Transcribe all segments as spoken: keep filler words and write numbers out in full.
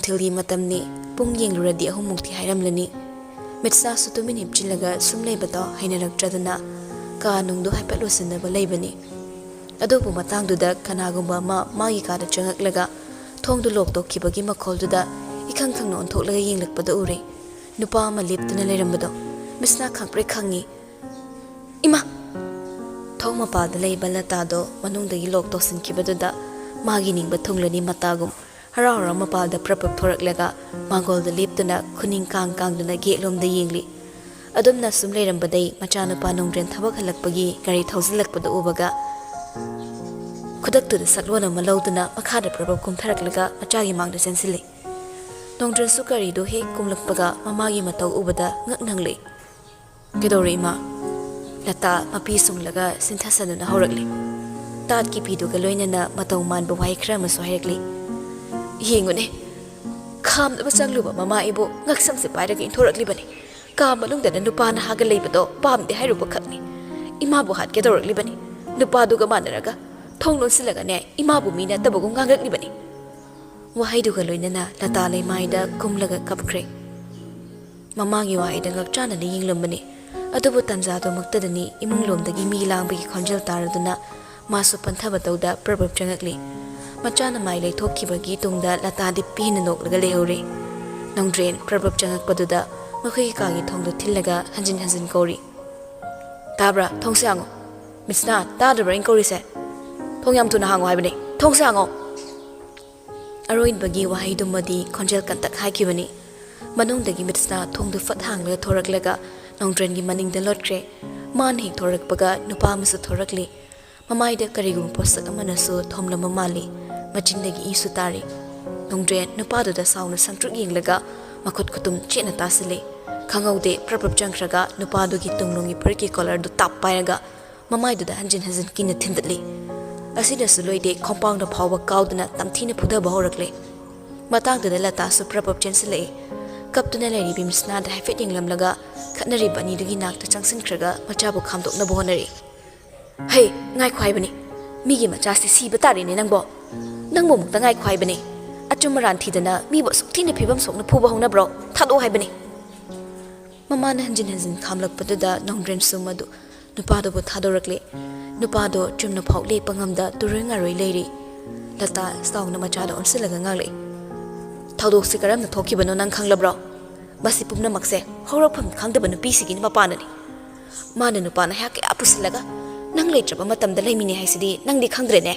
ꯅꯨꯡꯊꯤꯜꯒꯤ ꯃꯇꯝꯅꯤ꯫ ꯄꯨꯡ ꯌꯦꯡꯂꯨꯔꯗꯤ ꯑꯍꯨꯝꯃꯨꯛꯇꯤ ꯍꯥꯏꯔꯝꯂꯅꯤ꯫ ꯃꯤꯠꯁꯅꯥꯁꯨ ꯇꯨꯃꯤꯟ ꯍꯤꯞꯆꯤꯜꯂꯒ ꯁꯨꯝ ꯂꯩꯕꯗꯣ ꯍꯩꯅꯔꯛꯇ꯭ꯔꯗꯅ ꯀꯥ ꯅꯨꯡꯗꯣ ꯍꯥꯏꯐꯦꯠ ꯂꯣꯏꯁꯤꯟꯅꯕ ꯂꯩꯕꯅꯤ꯫ ꯑꯗꯨꯕꯨ ꯃꯇꯥꯡꯗꯨꯗ ꯀꯅꯥꯒꯨꯝꯕ ꯑꯃ ꯃꯥꯒꯤ ꯀꯥꯗ ꯆꯪꯉꯛꯂꯒ ꯊꯣꯡꯗꯨ ꯂꯣꯛ ꯇꯧꯈꯤꯕꯒꯤ ꯃꯈꯣꯜꯗꯨꯗ ꯏꯈꯪ ꯈꯪꯅ ꯑꯣꯟꯊꯣꯛꯂꯒ ꯌꯦꯡꯂꯛꯄꯗ ꯎꯔꯦ꯫ ꯅꯨꯄꯥ ꯑꯃ ꯂꯦꯞꯇꯨꯅ ꯂꯩꯔꯝꯕꯗꯣ ꯃꯤꯠꯁꯅꯥ ꯈꯪꯄ꯭ꯔꯦꯛ ꯈꯪꯉꯤ꯫ "ꯏꯃꯥ!" ꯊꯣꯡ ꯃꯄꯥꯜꯗ ꯂꯩꯕ ꯂꯇꯥꯗꯣ ꯃꯅꯨꯡꯗꯒꯤ ꯂꯣꯛ ꯇꯧꯁꯤꯟꯈꯤꯕꯗꯨꯗ ꯃꯥꯒꯤ ꯅꯤꯡꯕ ꯊꯨꯡꯂꯅꯤ ꯃꯇꯥꯒꯨꯝ ꯍꯔꯥꯎ ꯍꯔꯥꯎ ꯃꯄꯥꯜꯗ ꯄ꯭ꯔꯞ ꯄ꯭ꯔꯞ ꯊꯣꯔꯛꯂꯒ ꯃꯥꯡꯒꯣꯜꯗ ꯂꯦꯞꯇꯨꯅ ꯈꯨꯅꯤꯡ ꯀꯥꯡ ꯀꯥꯡꯗꯨꯅ ꯒꯦꯠꯂꯣꯝꯗ ꯌꯦꯡꯂꯤ꯫ ꯑꯗꯨꯝꯅ ꯁꯨꯝ ꯂꯩꯔꯝꯕꯗꯩ ꯃꯆꯥꯅꯨꯄꯥ ꯅꯣꯡꯗ꯭ꯔꯦꯟ ꯊꯕꯛ ꯍꯜꯂꯛꯄꯒꯤ ꯒꯥꯔꯤ ꯊꯧꯖꯤꯜꯂꯛꯄꯗꯨ ꯎꯕꯒ ꯈꯨꯗꯛꯇꯨꯗ ꯁꯛꯂꯣꯟ ꯑꯃ ꯂꯧꯗꯨꯅ ꯃꯈꯥꯗ ꯄ꯭ꯔꯞ ꯄ꯭ꯔꯞ ꯀꯨꯝꯊꯔꯛꯂꯒ ꯃꯆꯥꯒꯤ ꯃꯥꯡꯗ ꯆꯦꯟꯁꯤꯜꯂꯤ꯫ ꯅꯣꯡꯗ꯭ꯔꯦꯟꯁꯨ ꯒꯥꯔꯤꯗꯨ ꯍꯦꯛ ꯀꯨꯝꯂꯛꯄꯒ ꯃꯃꯥꯒꯤ ꯃꯇꯧ ꯎꯕꯗ ꯉꯛ ꯅꯪꯂꯤ꯫ "ꯀꯩꯗꯧꯔꯦ, ꯏꯃꯥ?" ꯂꯇꯥ ꯃꯄꯤ ꯁꯨꯡꯂꯒ ꯁꯤꯟꯊꯁꯅꯨꯅ ꯍꯧꯔꯛꯂꯤ꯫ ꯇꯥꯠꯀꯤ ꯄꯤꯗꯨꯒ ꯂꯣꯏꯅꯅ ꯃꯇꯧ ꯃꯥꯟꯕ ꯋꯥꯍꯩ ꯈꯔ ꯑꯃꯁꯨ ꯍꯥꯏꯔꯛꯂꯤ꯫ "ꯌꯦꯡꯉꯨꯅꯦ, ꯈꯥꯝꯅꯕ ꯆꯪꯂꯨꯕ ꯃꯃꯥ ꯏꯕꯣ ꯉꯛꯁꯝꯁꯦ ꯄꯥꯏꯔꯒ ꯏꯟꯊꯣꯔꯛꯂꯤꯕꯅꯤ꯫ ꯀꯥ ꯃꯅꯨꯡꯗꯅ ꯅꯨꯄꯥ ꯅꯍꯥꯒ ꯂꯩꯕꯗꯣ ꯄꯥꯝꯗꯦ ꯍꯥꯏꯔꯨꯕ ꯈꯛꯅꯤ꯫ ꯏꯃꯥꯕꯨ ꯍꯥꯠꯀꯦ ꯇꯧꯔꯛꯂꯤꯕꯅꯤ꯫ ꯅꯨꯄꯥꯗꯨꯒ ꯃꯥꯟꯅꯔꯒ ꯊꯣꯡ ꯂꯣꯟꯁꯤꯜꯂꯒꯅꯦ ꯏꯃꯥꯕꯨ ꯃꯤ ꯅꯠꯇꯕꯒꯨꯝ ꯉꯥꯡꯂꯛꯂꯤꯕꯅꯤ꯫" ꯋꯥꯍꯩꯗꯨꯒ ꯂꯣꯏꯅꯅ ꯂꯇꯥ ꯂꯩꯃꯥꯏꯗ ꯀꯨꯝꯂꯒ ꯀꯞꯈ꯭ꯔꯦ꯫ ꯃꯃꯥꯒꯤ ꯋꯥꯍꯩꯗ ꯉꯛꯆꯥꯟꯅꯅ ꯌꯦꯡꯂꯝꯕꯅꯤ꯫ ꯑꯗꯨꯕꯨ ꯇꯟꯖꯥꯗꯨꯃꯛꯇꯗꯅꯤ ꯏꯃꯨꯡ ꯂꯣꯝꯗꯒꯤ ꯃꯤ ꯂꯥꯡꯕꯒꯤ ꯈꯣꯟꯖꯦꯜ ꯇꯥꯔꯗꯨꯅ ꯃꯥꯁꯨ ꯄꯟꯊꯕ ꯇꯧꯗ ꯄ꯭ꯔꯞ ꯄ꯭ꯔꯞ ꯆꯪꯉꯛꯂꯤ꯫ ꯃꯆꯥꯅ ꯃꯥꯏ ꯂꯩꯊꯣꯛꯈꯤꯕꯒꯤ ꯇꯨꯡꯗ ꯂꯇꯥꯗꯤ ꯄꯦꯟꯅ ꯅꯣꯛꯂꯒ ꯂꯩꯍꯧꯔꯦ꯫ ꯅꯣꯡꯗ꯭ꯔꯦꯟ ꯄ꯭ꯔꯞ ꯄ꯭ꯔꯞ ꯆꯪꯉꯛꯄꯗꯨꯗ ꯃꯈꯣꯏꯒꯤ ꯀꯥꯒꯤ ꯊꯣꯡꯗꯣ ꯊꯤꯜꯂꯒ ꯍꯟꯖꯤꯟ ꯍꯟꯖꯤꯟ ꯀꯧꯔꯤ꯫ "ꯇꯥꯕ꯭ꯔꯥ? ꯊꯣꯡꯁꯦ ꯍꯥꯡꯉꯣ꯫ ꯃꯤꯠꯁꯅꯥ, ꯇꯥꯗꯕ꯭ꯔꯥ ꯑꯩꯅ ꯀꯧꯔꯤꯁꯦ? ꯊꯣꯡ ꯌꯥꯝ ꯊꯨꯅ ꯍꯥꯡꯉꯣ ꯍꯥꯏꯕꯅꯦ꯫ ꯊꯣꯡꯁꯦ ꯍꯥꯡꯉꯣ!" ꯑꯔꯣꯏꯕꯒꯤ ꯋꯥꯍꯩꯗꯨꯃꯗꯤ ꯈꯣꯟꯖꯦꯜ ꯀꯟꯇꯛ ꯍꯥꯏꯈꯤꯕꯅꯤ꯫ ꯃꯅꯨꯡꯗꯒꯤ ꯃꯤꯠꯁꯅꯥ ꯊꯣꯡꯗꯨ ꯐꯠ ꯍꯥꯡꯂꯒ ꯊꯣꯔꯛꯂꯒ ꯅꯣꯡꯗ꯭ꯔꯦꯟꯒꯤ ꯃꯅꯤꯡꯗ ꯂꯣꯠꯈ꯭ꯔꯦ꯫ ꯃꯥꯅ ꯍꯦꯛ ꯊꯣꯔꯛꯄꯒ ꯅꯨꯄꯥ ꯑꯃꯁꯨ ꯊꯣꯔꯛꯂꯤ꯫ ꯃꯃꯥꯏꯗ ꯀꯔꯤꯒꯨꯝꯕ ꯄꯣꯠꯁꯛ ꯑꯃꯅꯁꯨ ꯊꯣꯝꯂꯝꯕ ꯃꯥꯜꯂꯤ꯫ ꯃꯆꯤꯟꯗꯒꯤ ꯏꯁꯨ ꯇꯥꯔꯤ꯫ ꯅꯣꯡꯗ꯭ꯔꯦꯟ ꯅꯨꯄꯥꯗꯨꯗ ꯁꯥꯎꯅ ꯁꯪꯇ꯭ꯔꯤꯛ ꯌꯦꯡꯂꯒ ꯃꯈꯨꯠ ꯈꯨꯇꯨꯝ ꯆꯦꯠꯅ ꯇꯥꯁꯤꯜꯂꯤ꯫ ꯈꯪꯍꯧꯗꯦ ꯄ꯭ꯔꯞ ꯄ꯭ꯔꯞ ꯆꯪꯈ꯭ꯔꯒ ꯅꯨꯄꯥꯗꯨꯒꯤ ꯇꯨꯡꯂꯣꯝꯒꯤ ꯐꯨꯔꯤꯠꯀꯤ ꯀꯣꯂꯔꯗꯨ ꯇꯥꯞ ꯄꯥꯏꯔꯒ ꯃꯃꯥꯏꯗꯨꯗ ꯍꯟꯖꯤꯟ ꯍꯟꯖꯤꯟ ꯀꯤꯅ ꯊꯤꯟꯗꯠꯂꯤ꯫ ꯑꯁꯤꯗꯁꯨ ꯂꯣꯏꯗꯦ, ꯈꯣꯡꯄꯥꯛꯅ ꯐꯥꯎꯕ ꯀꯥꯎꯗꯨꯅ ꯇꯝꯊꯤꯅ ꯐꯨꯊꯕ ꯍꯧꯔꯛꯂꯦ꯫ ꯃꯇꯥꯡꯗꯨꯗ ꯂꯇꯥꯁꯨ ꯄ꯭ꯔꯞ ꯄ꯭ꯔꯞ ꯆꯦꯟꯁꯤꯜꯂꯛꯏ꯫ ꯀꯞꯇꯨꯅ ꯂꯩꯔꯤꯕꯤ ꯃꯤꯠꯁꯅꯥꯗ ꯍꯥꯏꯐꯦꯠ ꯌꯦꯡꯂꯝꯂꯒ ꯈꯠꯅꯔꯤꯕ ꯑꯅꯤꯗꯨꯒꯤ ꯅꯥꯛꯇ ꯆꯪꯁꯤꯟꯈ꯭ꯔꯒ ꯃꯆꯥꯕꯨ ꯈꯥꯝꯗꯣꯛꯅꯕ ꯍꯣꯠꯅꯔꯤ꯫ "ꯍꯩ, ꯉꯥꯏꯈꯣ ꯍꯥꯏꯕꯅꯤ꯫ ꯃꯤꯒꯤ ꯃꯆꯥꯁꯤ ꯁꯤꯕ ꯇꯥꯔꯦꯅꯦ ꯅꯪꯕꯣ꯫ ꯅꯪꯕꯨ ꯑꯃꯨꯛꯇ ꯉꯥꯏꯈꯣ ꯍꯥꯏꯕꯅꯤ꯫ ꯆꯨꯝ ꯃꯔꯥꯟ ꯊꯤꯗꯅ ꯃꯤꯕꯨ ꯑꯁꯨꯛ ꯊꯤꯅ ꯐꯤꯕꯝ ꯁꯣꯛꯅ ꯐꯨꯕ ꯍꯧꯅꯕ꯭ꯔꯣ? ꯊꯥꯗꯣꯛꯑꯣ ꯍꯥꯏꯕꯅꯤ꯫ ꯃꯃꯥꯅ ꯍꯟꯖꯤꯟ ꯍꯟꯖꯤꯟ ꯈꯥꯝꯂꯛꯄꯗꯨꯗ ꯅꯣꯡꯗ꯭ꯔꯦꯟꯁꯨ ꯃꯗꯨ ꯅꯨꯄꯥꯗꯨꯕꯨ ꯊꯥꯗꯣꯔꯛꯂꯦ꯫ ꯅꯨꯄꯥꯗꯣ ꯆꯨꯝꯅ ꯐꯥꯎ ꯂꯦꯞꯄ ꯉꯝꯗ ꯇꯨꯔꯣꯏ ꯉꯥꯔꯣꯏ ꯂꯩꯔꯤ꯫ ꯂꯇꯥ ꯁꯥꯎꯅ ꯃꯆꯥꯗ ꯑꯣꯟꯁꯤꯜꯂꯒ ꯉꯥꯡꯂꯛꯏ, "ꯊꯧꯗꯣꯛꯁꯤ ꯀꯔꯝꯅ ꯊꯣꯛꯈꯤꯕꯅꯣ ꯅꯪ ꯈꯪꯂꯕ꯭ꯔꯣ? ꯃꯁꯤ ꯄꯨꯝꯅꯃꯛꯁꯦ ꯍꯧꯔꯛꯐꯝ ꯈꯪꯗꯕ ꯅꯨꯄꯤꯁꯤꯒꯤ ꯃꯄꯥꯅꯅꯤ꯫ ꯃꯥꯅ ꯅꯨꯄꯥ ꯅꯍꯥ ꯀꯌꯥ ꯄꯨꯁꯤꯜꯂꯒ ꯅꯪ ꯂꯩꯇ꯭ꯔꯕ ꯃꯇꯝꯗ ꯂꯩꯃꯤꯟꯅꯩ ꯍꯥꯏꯁꯤꯗꯤ ꯅꯪꯗꯤ ꯈꯪꯗ꯭ꯔꯦꯅꯦ꯫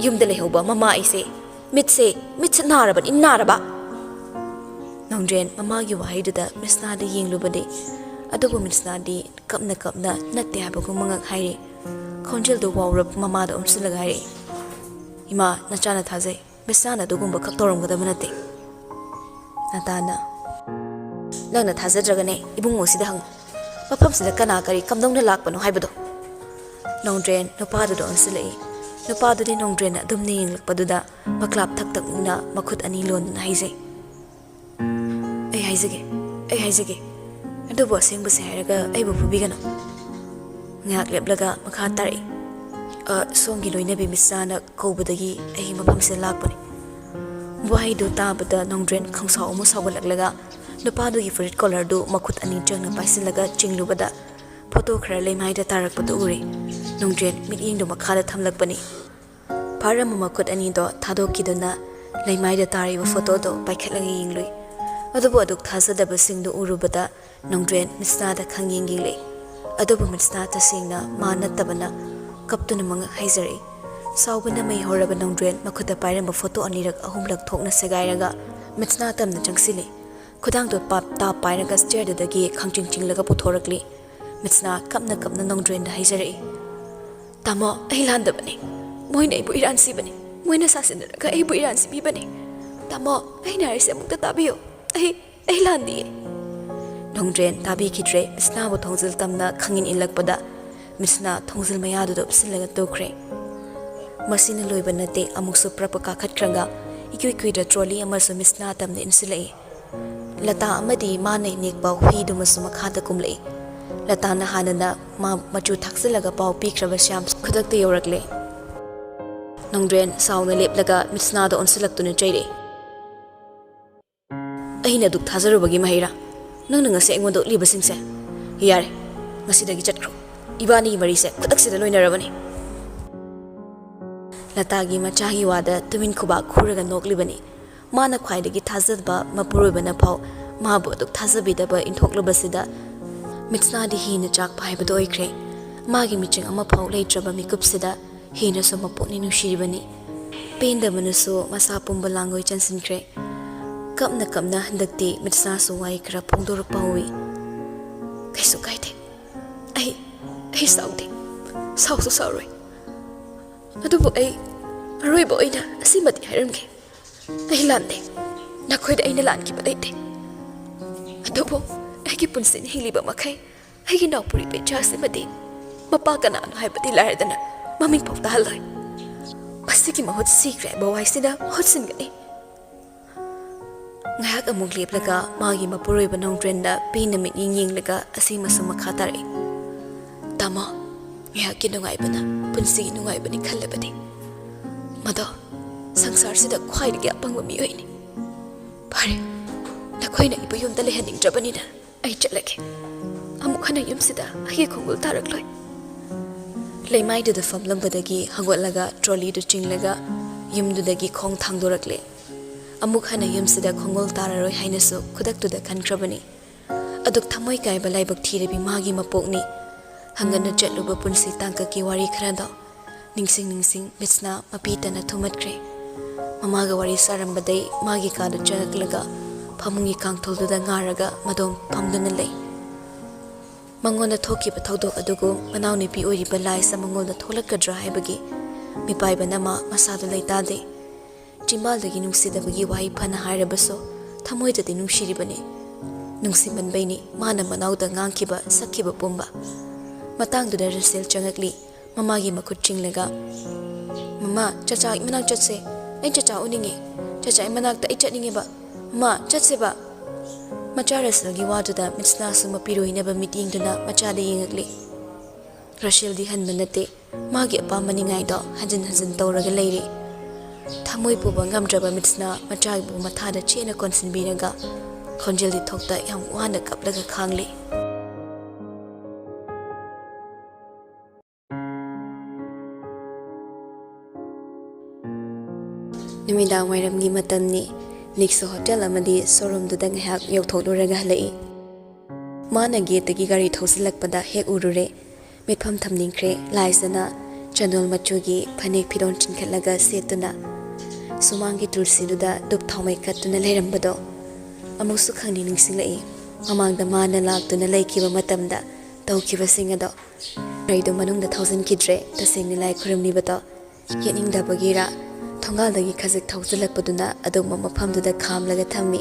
ꯌꯨꯝꯗ ꯂꯩꯍꯧꯕ ꯃꯃꯥ ꯑꯩꯁꯦ ꯃꯤꯠꯁꯦ, ꯃꯤꯠꯁꯦ ꯅꯥꯔꯕꯅꯤ, ꯅꯥꯔꯕ!" ꯅꯣꯡꯗ꯭ꯔꯦꯟ ꯃꯃꯥꯒꯤ ꯋꯥꯍꯩꯗꯨꯗ ꯃꯤꯁꯅꯥꯗ ꯌꯦꯡꯂꯨꯕꯗꯤ, ꯑꯗꯨꯕꯨ ꯃꯤꯁꯅꯥꯗꯤ ꯀꯞꯅ ꯀꯞꯅ ꯅꯠꯇꯦ ꯍꯥꯏꯕꯒꯨꯝ ꯃꯉꯛ ꯍꯥꯏꯔꯤ꯫ ꯈꯣꯟꯖꯦꯜꯗꯨ ꯋꯥꯎꯔꯞ ꯃꯃꯥꯗ ꯑꯣꯟꯁꯤꯜꯂꯒ ꯍꯥꯏꯔꯛꯏ, "ꯏꯃꯥ, ꯅꯆꯥꯅ ꯊꯥꯖꯩ꯫ ꯃꯤꯁꯅꯥꯅ ꯑꯗꯨꯒꯨꯝꯕ ꯈꯛ ꯇꯧꯔꯝꯒꯗꯕ ꯅꯠꯇꯦ꯫" ꯅꯇꯥꯅ, "ꯅꯪꯅ ꯊꯥꯖꯗ꯭ꯔꯒꯅꯦ ꯏꯕꯨꯡꯉꯣꯁꯤꯗ ꯍꯪꯉꯨ, ꯃꯐꯝꯁꯤꯗ ꯀꯅꯥ ꯀꯔꯤ ꯀꯝꯗꯧꯅ ꯂꯥꯛꯄꯅꯣ ꯍꯥꯏꯕꯗꯣ꯫" ꯅꯣꯡꯗ꯭ꯔꯦꯟ ꯅꯨꯄꯥꯗꯨꯗ ꯑꯣꯟꯁꯤꯜꯂꯛꯏ꯫ ꯅꯨꯄꯥꯗꯨꯗꯤ ꯅꯣꯡꯗ꯭ꯔꯦꯟꯅ ꯑꯗꯨꯝꯅ ꯌꯦꯡꯂꯛꯄꯗꯨꯗ ꯃꯀ꯭ꯂꯥꯞ ꯊꯛ ꯊꯛ ꯅꯤꯛꯅ ꯃꯈꯨꯠ ꯑꯅꯤ ꯂꯣꯟꯗꯨꯅ ꯍꯥꯏꯖꯩ, "ꯑꯩ ꯍꯥꯏꯖꯒꯦ, ꯑꯩ ꯍꯥꯏꯖꯒꯦ, ꯑꯗꯨꯕꯨ ꯑꯁꯦꯡꯕꯁꯦ ꯍꯥꯏꯔꯒ ꯑꯩꯕꯨ ꯐꯨꯕꯤꯒꯅꯨ꯫" ꯉꯥꯏꯍꯥꯛ ꯂꯦꯞꯂꯒ ꯃꯈꯥ ꯇꯥꯔꯛꯏ, "ꯑ, ꯁꯣꯝꯒꯤ ꯂꯣꯏꯅꯕꯤ ꯃꯤꯁꯅꯥꯅ ꯀꯧꯕꯗꯒꯤ ꯑꯩ ꯃꯐꯝꯁꯤꯗ ꯂꯥꯛꯄꯅꯤ꯫" ꯋꯥꯍꯩꯗꯨ ꯇꯥꯕꯗ ꯅꯣꯡꯗ꯭ꯔꯦꯟ ꯈꯪꯁꯥꯎ ꯑꯃ ꯁꯥꯎꯒꯠꯂꯛꯂꯒ ꯅꯨꯄꯥꯗꯨꯒꯤ ꯐꯨꯔꯤꯠ ꯀꯣꯂꯔꯗꯨ ꯃꯈꯨꯠ ꯑꯅꯤ ꯆꯪꯅ ꯄꯥꯏꯁꯤꯜꯂꯒ ꯆꯤꯡꯂꯨꯕꯗ ꯐꯣꯇꯣ ꯈꯔ ꯂꯩꯃꯥꯏꯗ ꯇꯥꯔꯛꯄꯗꯨ ꯎꯔꯦ꯫ ꯅꯣꯡꯗ꯭ꯔꯦꯟ ꯃꯤꯠꯌꯦꯡꯗꯨ ꯃꯈꯥꯗ ꯊꯝꯂꯛꯄꯅꯤ꯫ ꯐꯥꯔꯝꯕ ꯃꯈꯨꯠ ꯑꯅꯤꯗꯣ ꯊꯥꯗꯣꯛꯈꯤꯗꯨꯅ ꯂꯩꯃꯥꯏꯗ ꯇꯥꯔꯤꯕ ꯐꯣꯇꯣꯗꯣ ꯄꯥꯏꯈꯠꯂꯒ ꯌꯦꯡꯂꯨꯏ꯫ ꯑꯗꯨꯕꯨ ꯑꯗꯨꯛ ꯊꯥꯖꯗꯕꯁꯤꯡꯗꯨ ꯎꯔꯨꯕꯗ ꯅꯣꯡꯗ꯭ꯔꯦꯟ ꯃꯤꯁꯅꯥꯗ ꯈꯪꯌꯦꯡ ꯌꯦꯡꯂꯛꯏ꯫ ꯑꯗꯨꯕꯨ ꯃꯤꯁꯅꯥ ꯇꯁꯦꯡꯅ ꯃꯥ ꯅꯠꯇꯕꯅ ꯀꯞꯇꯨꯅ ꯃꯉꯛ ꯍꯥꯏꯖꯔꯛꯏ꯫ ꯁꯥꯎꯕꯅ ꯃꯩ ꯍꯧꯔꯕ ꯅꯣꯡꯗ꯭ꯔꯦꯟ ꯃꯈꯨꯠꯇ ꯄꯥꯏꯔꯝꯕ ꯐꯣꯇꯣ ꯑꯅꯤꯔꯛ ꯑꯍꯨꯝꯂꯛ ꯊꯣꯛꯅ ꯁꯦꯒꯥꯏꯔꯒ ꯃꯤꯁꯅꯥ ꯇꯝꯅ ꯆꯪꯁꯤꯜꯂꯤ꯫ ꯈꯨꯗꯥꯡꯗꯣ ꯄꯥꯞ ꯇꯥꯞ ꯄꯥꯏꯔꯒ ꯆꯤꯌꯔꯗꯨꯗꯒꯤ ꯈꯪꯆꯤꯡ ꯆꯤꯡꯂꯒ ꯄꯨꯊꯣꯔꯛꯂꯤ꯫ ꯃꯤꯁꯅꯥ ꯀꯞꯅ ꯀꯞꯅ ꯅꯣꯡꯗ꯭ꯔꯦꯟꯗ ꯍꯥꯏꯖꯔꯛꯏ, "ꯇꯥꯃꯣ, ꯑꯩ ꯂꯥꯟꯗꯕꯅꯤ꯫ ꯃꯣꯏꯅ ꯑꯩꯕꯨ ꯏꯔꯥꯟ ꯁꯤꯕꯅꯤ꯫ ꯃꯣꯏꯅ ꯁꯥꯁꯤꯟꯅꯔꯒ ꯑꯩꯕꯨ ꯏꯔꯥꯟ ꯁꯤꯕꯤꯕꯅꯤ꯫ ꯇꯥꯃꯣ, ꯑꯩꯅ ꯍꯥꯏꯔꯤꯁꯦ ꯑꯃꯨꯛꯇ ꯇꯥꯕꯤꯌꯨ꯫ ꯑꯩ, ꯑꯩ ꯂꯥꯟꯗꯤꯌꯦ꯫" ꯅꯣꯡꯗ꯭ꯔꯦꯟ ꯇꯥꯕꯤꯈꯤꯗ꯭ꯔꯦ꯫ ꯃꯤꯁꯅꯥꯕꯨ ꯊꯣꯡꯖꯤꯜ ꯇꯝꯅ ꯈꯪꯏꯟ ꯏꯜꯂꯛꯄꯗ ꯃꯤꯁꯅꯥ ꯊꯣꯡꯖꯤꯜ ꯃꯌꯥꯗꯨꯗ ꯎꯞꯁꯤꯜꯂꯒ ꯇꯣꯛꯈ꯭ꯔꯦ꯫ ꯃꯁꯤꯅ ꯂꯣꯏꯕ ꯅꯠꯇꯦ, ꯑꯃꯨꯛꯁꯨ ꯄ꯭ꯔꯞ ꯀꯥꯈꯠꯈ꯭ꯔꯒ ꯏꯀꯨꯏ ꯀꯨꯏꯗ ꯇ꯭ꯔꯣꯂꯤ ꯑꯃꯁꯨ ꯃꯤꯁꯅꯥ ꯇꯝꯅ ꯏꯟꯁꯤꯜꯂꯛꯏ꯫ ꯂꯇꯥ ꯑꯃꯗꯤ ꯃꯥꯅ ꯅꯦꯛꯄ ꯍꯨꯏꯗꯨꯃꯁꯨ ꯃꯈꯥꯗ ꯀꯨꯝꯂꯛꯏ꯫ ꯂꯇꯥꯅ ꯍꯥꯟꯅꯅ ꯃꯥ ꯃꯆꯨ ꯊꯥꯛꯆꯤꯜꯂꯒ ꯄꯥꯎ ꯄꯤꯈ꯭ꯔꯕ ꯁ꯭ꯌꯥꯝ ꯈꯨꯗꯛꯇ ꯌꯧꯔꯛꯂꯦ꯫ ꯅꯣꯡꯗ꯭ꯔꯦꯟ ꯁꯥꯎꯅ ꯂꯦꯞꯂꯒ ꯃꯤꯠꯁꯅꯥꯗ ꯑꯣꯟꯁꯤꯜꯂꯛꯇꯨꯅ ꯆꯩꯔꯛꯏ꯫ "ꯑꯩꯅ ꯑꯗꯨꯛ ꯊꯥꯖꯔꯨꯕꯒꯤ ꯃꯍꯩꯔꯥ ꯅꯪꯅ ꯉꯁꯤ ꯑꯩꯉꯣꯟꯗ ꯎꯠꯂꯤꯕꯁꯤꯡꯁꯦ? ꯌꯥꯔꯦ, ꯉꯁꯤꯗꯒꯤ ꯆꯠꯈ꯭ꯔꯣ꯫ ꯏꯕꯥꯅꯤꯒꯤ ꯃꯔꯤꯁꯦ ꯈꯨꯗꯛꯁꯤꯗ ꯂꯣꯏꯅꯔꯕꯅꯤ꯫" ꯂꯇꯥꯒꯤ ꯃꯆꯥꯒꯤ ꯋꯥꯗ ꯇꯨꯃꯤꯟ ꯈꯨꯕꯥꯛ ꯈꯨꯔꯒ ꯅꯣꯛꯂꯤꯕꯅꯤ꯫ ꯃꯥꯅ ꯈ꯭ꯋꯥꯏꯗꯒꯤ ꯊꯥꯖꯕ ꯃꯄꯨꯔꯣꯏꯕꯅ ꯐꯥꯎ ꯃꯥꯕꯨ ꯑꯗꯨꯛ ꯊꯥꯖꯕꯤꯗꯕ ꯏꯟꯊꯣꯛꯂꯕꯁꯤꯗ ꯃꯤꯠꯁꯅꯥꯗꯤ ꯍꯤꯅ ꯆꯥꯛꯄ ꯍꯥꯏꯕꯗꯨ ꯑꯣꯏꯈ꯭ꯔꯦ꯫ ꯃꯥꯒꯤ ꯃꯤꯆꯪ ꯑꯃꯐꯥꯎ ꯂꯩꯇ꯭ꯔꯕ ꯃꯤꯀꯨꯞꯁꯤꯗ ꯍꯦꯟꯅꯁꯨ ꯃꯄꯨꯛꯅꯤꯡ ꯅꯨꯡꯁꯤꯔꯤꯕꯅꯤ꯫ ꯄꯦꯟꯗꯕꯅꯁꯨ ꯃꯁꯥ ꯄꯨꯝꯕ ꯂꯥꯡꯒꯣꯏ ꯆꯟꯁꯤꯟꯈ꯭ꯔꯦ꯫ ꯀꯞꯅ ꯀꯞꯅ ꯍꯟꯗꯛꯇꯤ ꯃꯤꯠꯁꯅꯥꯁꯨ ꯋꯥꯍꯩ ꯈꯔ ꯐꯣꯡꯗꯣꯔꯛꯄ ꯍꯧꯏ꯫ "ꯀꯩꯁꯨ ꯀꯥꯏꯗꯦ꯫ ꯑꯩ, ꯑꯩ ꯁꯥꯎꯗꯦ꯫ ꯁꯥꯎꯁꯨ ꯁꯥꯎꯔꯣꯏ꯫ ꯑꯗꯨꯕꯨ ꯑꯩ ꯑꯔꯣꯏꯕ ꯑꯣꯏꯅ ꯑꯁꯤꯃꯗꯤ ꯍꯥꯏꯔꯝꯒꯦ꯫ ꯑꯩ ꯂꯥꯟꯗꯦ꯫ ꯅꯈꯣꯏꯗ ꯑꯩꯅ ꯂꯥꯟꯈꯤꯕ ꯂꯩꯇꯦ꯫ ꯑꯗꯨꯕꯨ ꯑꯩꯒꯤ ꯄꯨꯟꯁꯤꯅ ꯍꯤꯡꯂꯤꯕ ꯃꯈꯩ ꯑꯩꯒꯤ ꯅꯥꯎꯄꯨꯔꯤ ꯄꯦꯆꯥꯁꯤꯃꯗꯤ ꯃꯄꯥ ꯀꯅꯥꯅꯣ ꯍꯥꯏꯕꯗꯤ ꯂꯥꯏꯔꯗꯅ ꯃꯃꯤꯡ ꯐꯥꯎ ꯇꯥꯍꯜꯂꯣꯏ꯫ ꯃꯁꯤꯒꯤ ꯃꯍꯨꯠ ꯁꯤꯈ꯭ꯔꯦ ꯍꯥꯏꯕ ꯋꯥꯍꯩꯁꯤꯅ ꯃꯍꯨꯠ ꯁꯤꯟꯒꯅꯤ꯫" ꯉꯥꯏꯍꯥꯛ ꯑꯃꯨꯛ ꯂꯦꯞꯂꯒ ꯃꯥꯒꯤ ꯃꯄꯨꯔꯣꯏꯕ ꯅꯣꯡꯗ꯭ꯔꯦꯟꯗ ꯄꯦꯟꯅ ꯃꯤꯠꯌꯦꯡ ꯌꯦꯡꯂꯒ ꯑꯁꯤ ꯑꯃꯁꯨ ꯃꯈꯥ ꯇꯥꯔꯛꯏ꯫ "ꯇꯥꯃꯣ, ꯉꯥꯏꯍꯥꯛꯀꯤ ꯅꯨꯡꯉꯥꯏꯕꯅ ꯄꯨꯟꯁꯤꯒꯤ ꯅꯨꯡꯉꯥꯏꯕꯅꯤ ꯈꯜꯂꯕꯗꯤ ꯃꯗꯣ ꯁꯪꯁꯥꯔꯁꯤꯗ ꯈ꯭ꯋꯥꯏꯗꯒꯤ ꯑꯄꯪꯕ ꯃꯤꯑꯣꯏꯅꯤ꯫ ꯐꯔꯦ, ꯅꯈꯣꯏꯅ ꯑꯩꯕꯨ ꯌꯨꯝꯗ ꯂꯩꯍꯟꯅꯤꯡꯗ꯭ꯔꯕꯅꯤꯅ ꯑꯩ ꯆꯠꯂꯒꯦ꯫ ꯑꯃꯨꯛ ꯍꯟꯅ ꯌꯨꯝꯁꯤꯗ ꯑꯩꯒꯤ ꯈꯣꯡꯒꯨꯜ ꯇꯥꯔꯛꯂꯣꯏ꯫" ꯂꯩꯃꯥꯏꯗꯨꯗ ꯐꯝꯂꯝꯕꯗꯒꯤ ꯍꯧꯒꯠꯂꯒ ꯇ꯭ꯔꯣꯂꯤꯗꯨ ꯆꯤꯡꯂꯒ ꯌꯨꯝꯗꯨꯗꯒꯤ ꯈꯣꯡ ꯊꯥꯡꯗꯣꯔꯛꯂꯦ꯫ ꯑꯃꯨꯛ ꯍꯟꯅ ꯌꯨꯝꯁꯤꯗ ꯈꯣꯡꯒꯨꯜ ꯇꯥꯔꯔꯣꯏ ꯍꯥꯏꯅꯁꯨ ꯈꯨꯗꯛꯇꯨꯗ ꯈꯟꯈ꯭ꯔꯕꯅꯤ꯫ ꯑꯗꯨꯛ ꯊꯃꯣꯏ ꯀꯥꯏꯕ ꯂꯥꯏꯕꯛ ꯊꯤꯔꯕꯤ ꯃꯥꯒꯤ ꯃꯄꯣꯛꯅꯤ꯫ ꯍꯪꯒꯠꯅ ꯆꯠꯂꯨꯕ ꯄꯨꯟꯁꯤ ꯇꯥꯡꯀꯛꯀꯤ ꯋꯥꯔꯤ ꯈꯔꯗꯣ ꯅꯤꯡꯁꯤꯡ ꯅꯤꯡꯁꯤꯡ ꯃꯤꯠꯁꯅꯥ ꯃꯄꯤ ꯇꯅ ꯊꯨꯝꯃꯠꯈ꯭ꯔꯦ꯫ ꯃꯃꯥꯒ ꯋꯥꯔꯤ ꯁꯥꯔꯝꯕꯗꯩ ꯃꯥꯒꯤ ꯀꯥꯗ ꯆꯪꯉꯛꯂꯒ ꯐꯃꯨꯡꯒꯤ ꯀꯥꯡꯊꯣꯜꯗꯨꯗ ꯉꯥꯔꯒ ꯃꯗꯣꯝ ꯐꯝꯗꯨꯅ ꯂꯩ꯫ ꯃꯉꯣꯟꯗ ꯊꯣꯛꯈꯤꯕ ꯊꯧꯗꯣꯛ ꯑꯗꯨꯒꯨꯝ ꯃꯅꯥꯎꯅꯨꯄꯤ ꯑꯣꯏꯔꯤꯕ ꯂꯥꯏꯁꯥ ꯃꯉꯣꯟꯗ ꯊꯣꯛꯂꯛꯀꯗ꯭ꯔꯥ ꯍꯥꯏꯕꯒꯤ ꯃꯤꯄꯥꯏꯕꯅ ꯃꯥ ꯃꯁꯥꯗꯨ ꯂꯩꯇꯥꯗꯦ꯫ ꯆꯤꯝꯕꯥꯜꯗꯒꯤ ꯅꯨꯡꯁꯤꯗꯕꯒꯤ ꯋꯥꯍꯩ ꯐꯅ ꯍꯥꯏꯔꯕꯁꯨ ꯊꯃꯣꯏꯗꯗꯤ ꯅꯨꯡꯁꯤꯔꯤꯕꯅꯤ꯫ ꯅꯨꯡꯁꯤꯃꯟꯕꯩꯅꯤ ꯃꯥꯅ ꯃꯅꯥꯎꯗ ꯉꯥꯡꯈꯤꯕ ꯁꯛꯈꯤꯕ ꯄꯨꯝꯕ꯫ ꯃꯇꯥꯡꯗꯨꯗ ꯔꯁꯦꯜ ꯆꯪꯉꯛꯂꯤ꯫ ꯃꯃꯥꯒꯤ ꯃꯈꯨꯠ ꯆꯤꯡꯂꯒ, "ꯃꯃꯥ, ꯆꯆꯥ ꯃꯅꯥꯛ ꯆꯠꯁꯦ꯫ ꯑꯩ ꯆꯆꯥ ꯎꯅꯤꯡꯉꯦ꯫ ꯆꯆꯥ ꯃꯅꯥꯛꯇ ꯑꯩ ꯆꯠꯅꯤꯡꯉꯦꯕ꯫ ꯃꯃꯥ, ꯆꯠꯁꯦꯕ꯫" ꯃꯆꯥ ꯔꯁꯦꯜꯒꯤ ꯋꯥꯗꯨꯗ ꯃꯤꯠꯁꯅꯥꯁꯨ ꯃꯄꯤꯔꯣꯏꯅꯕ ꯃꯤꯠꯌꯦꯡꯗꯨꯅ ꯃꯆꯥꯗ ꯌꯦꯡꯉꯛꯂꯤ꯫ ꯔꯁꯦꯜꯗꯤ ꯍꯟꯕ ꯅꯠꯇꯦ꯫ ꯃꯥꯒꯤ ꯑꯄꯥꯝꯕ ꯅꯤꯡꯉꯥꯏꯗꯣ ꯍꯟꯖꯤꯟ ꯍꯟꯖꯤꯟ ꯇꯧꯔꯒ ꯂꯩꯔꯤ꯫ ꯊꯃꯣꯏ ꯄꯨꯕ ꯉꯝꯗ꯭ꯔꯕ ꯃꯤꯠꯁꯅ ꯃꯆꯥꯕꯨ ꯃꯊꯥꯗ ꯆꯦꯠꯅ ꯀꯣꯟꯁꯤꯟꯕꯤꯔꯒ ꯈꯣꯟꯖꯦꯜꯗꯤ ꯊꯣꯛꯇ ꯌꯥꯝ ꯋꯥꯅ ꯀꯞꯂꯒ ꯈꯥꯡꯂꯤ꯫ ꯅꯨꯃꯤꯗꯥꯡ ꯋꯥꯏꯔꯝꯒꯤ ꯃꯇꯝꯅꯤ꯫ ꯅꯤꯛꯁꯨ ꯍꯣꯇꯦꯜ ꯑꯃꯗꯤ ꯁꯣꯔꯨꯝꯗꯨꯗ ꯉꯥꯏꯍꯥꯛ ꯌꯧꯊꯣꯛꯂꯨꯔꯒ ꯍꯜꯂꯛꯏ꯫ ꯃꯥꯅ ꯒꯦꯠꯇꯒꯤ ꯒꯥꯔꯤ ꯊꯧꯖꯤꯜꯂꯛꯄꯗ ꯍꯦꯛ ꯎꯔꯨꯔꯦ꯫ ꯃꯤꯠꯐꯝ ꯊꯝꯅꯤꯡꯈ꯭ꯔꯦ꯫ ꯂꯥꯏꯖꯅ ꯆꯟꯗꯣꯜ ꯃꯆꯨꯒꯤ ꯐꯅꯦꯛ ꯐꯤꯔꯣꯜ ꯆꯤꯡꯈꯠꯂꯒ ꯁꯦꯠꯇꯨꯅ ꯁꯨꯃꯥꯡꯒꯤ ꯇꯨꯜꯁꯤꯗꯨꯗ ꯙꯨꯞ ꯊꯥꯎꯃꯩ ꯀꯠꯇꯨꯅ ꯂꯩꯔꯝꯕꯗꯣ ꯑꯃꯨꯛꯁꯨ ꯈꯪꯅꯤꯡ ꯅꯤꯡꯁꯤꯡꯂꯛꯏ꯫ ꯃꯃꯥꯡꯗ ꯃꯥꯅ ꯂꯥꯛꯇꯨꯅ ꯂꯩꯈꯤꯕ ꯃꯇꯝꯗ ꯇꯧꯈꯤꯕꯁꯤꯡ ꯑꯗꯣ꯫ ꯒꯥꯔꯤꯗꯨ ꯃꯅꯨꯡꯗ ꯊꯧꯖꯤꯟꯈꯤꯗ꯭ꯔꯦ꯫ ꯇꯁꯦꯡꯅ ꯂꯥꯏ ꯈꯨꯔꯨꯝꯂꯤꯕꯗꯣ ꯌꯦꯠꯅꯤꯡꯗꯕꯒꯤꯔ, ꯊꯣꯡꯒꯥꯜꯗꯒꯤ ꯈꯖꯤꯛ ꯊꯧꯖꯤꯜꯂꯛꯄꯗꯨꯅ ꯑꯗꯨꯒꯨꯝꯕ ꯃꯐꯝꯗꯨꯗ ꯈꯥꯝꯂꯒ ꯊꯝꯃꯤ꯫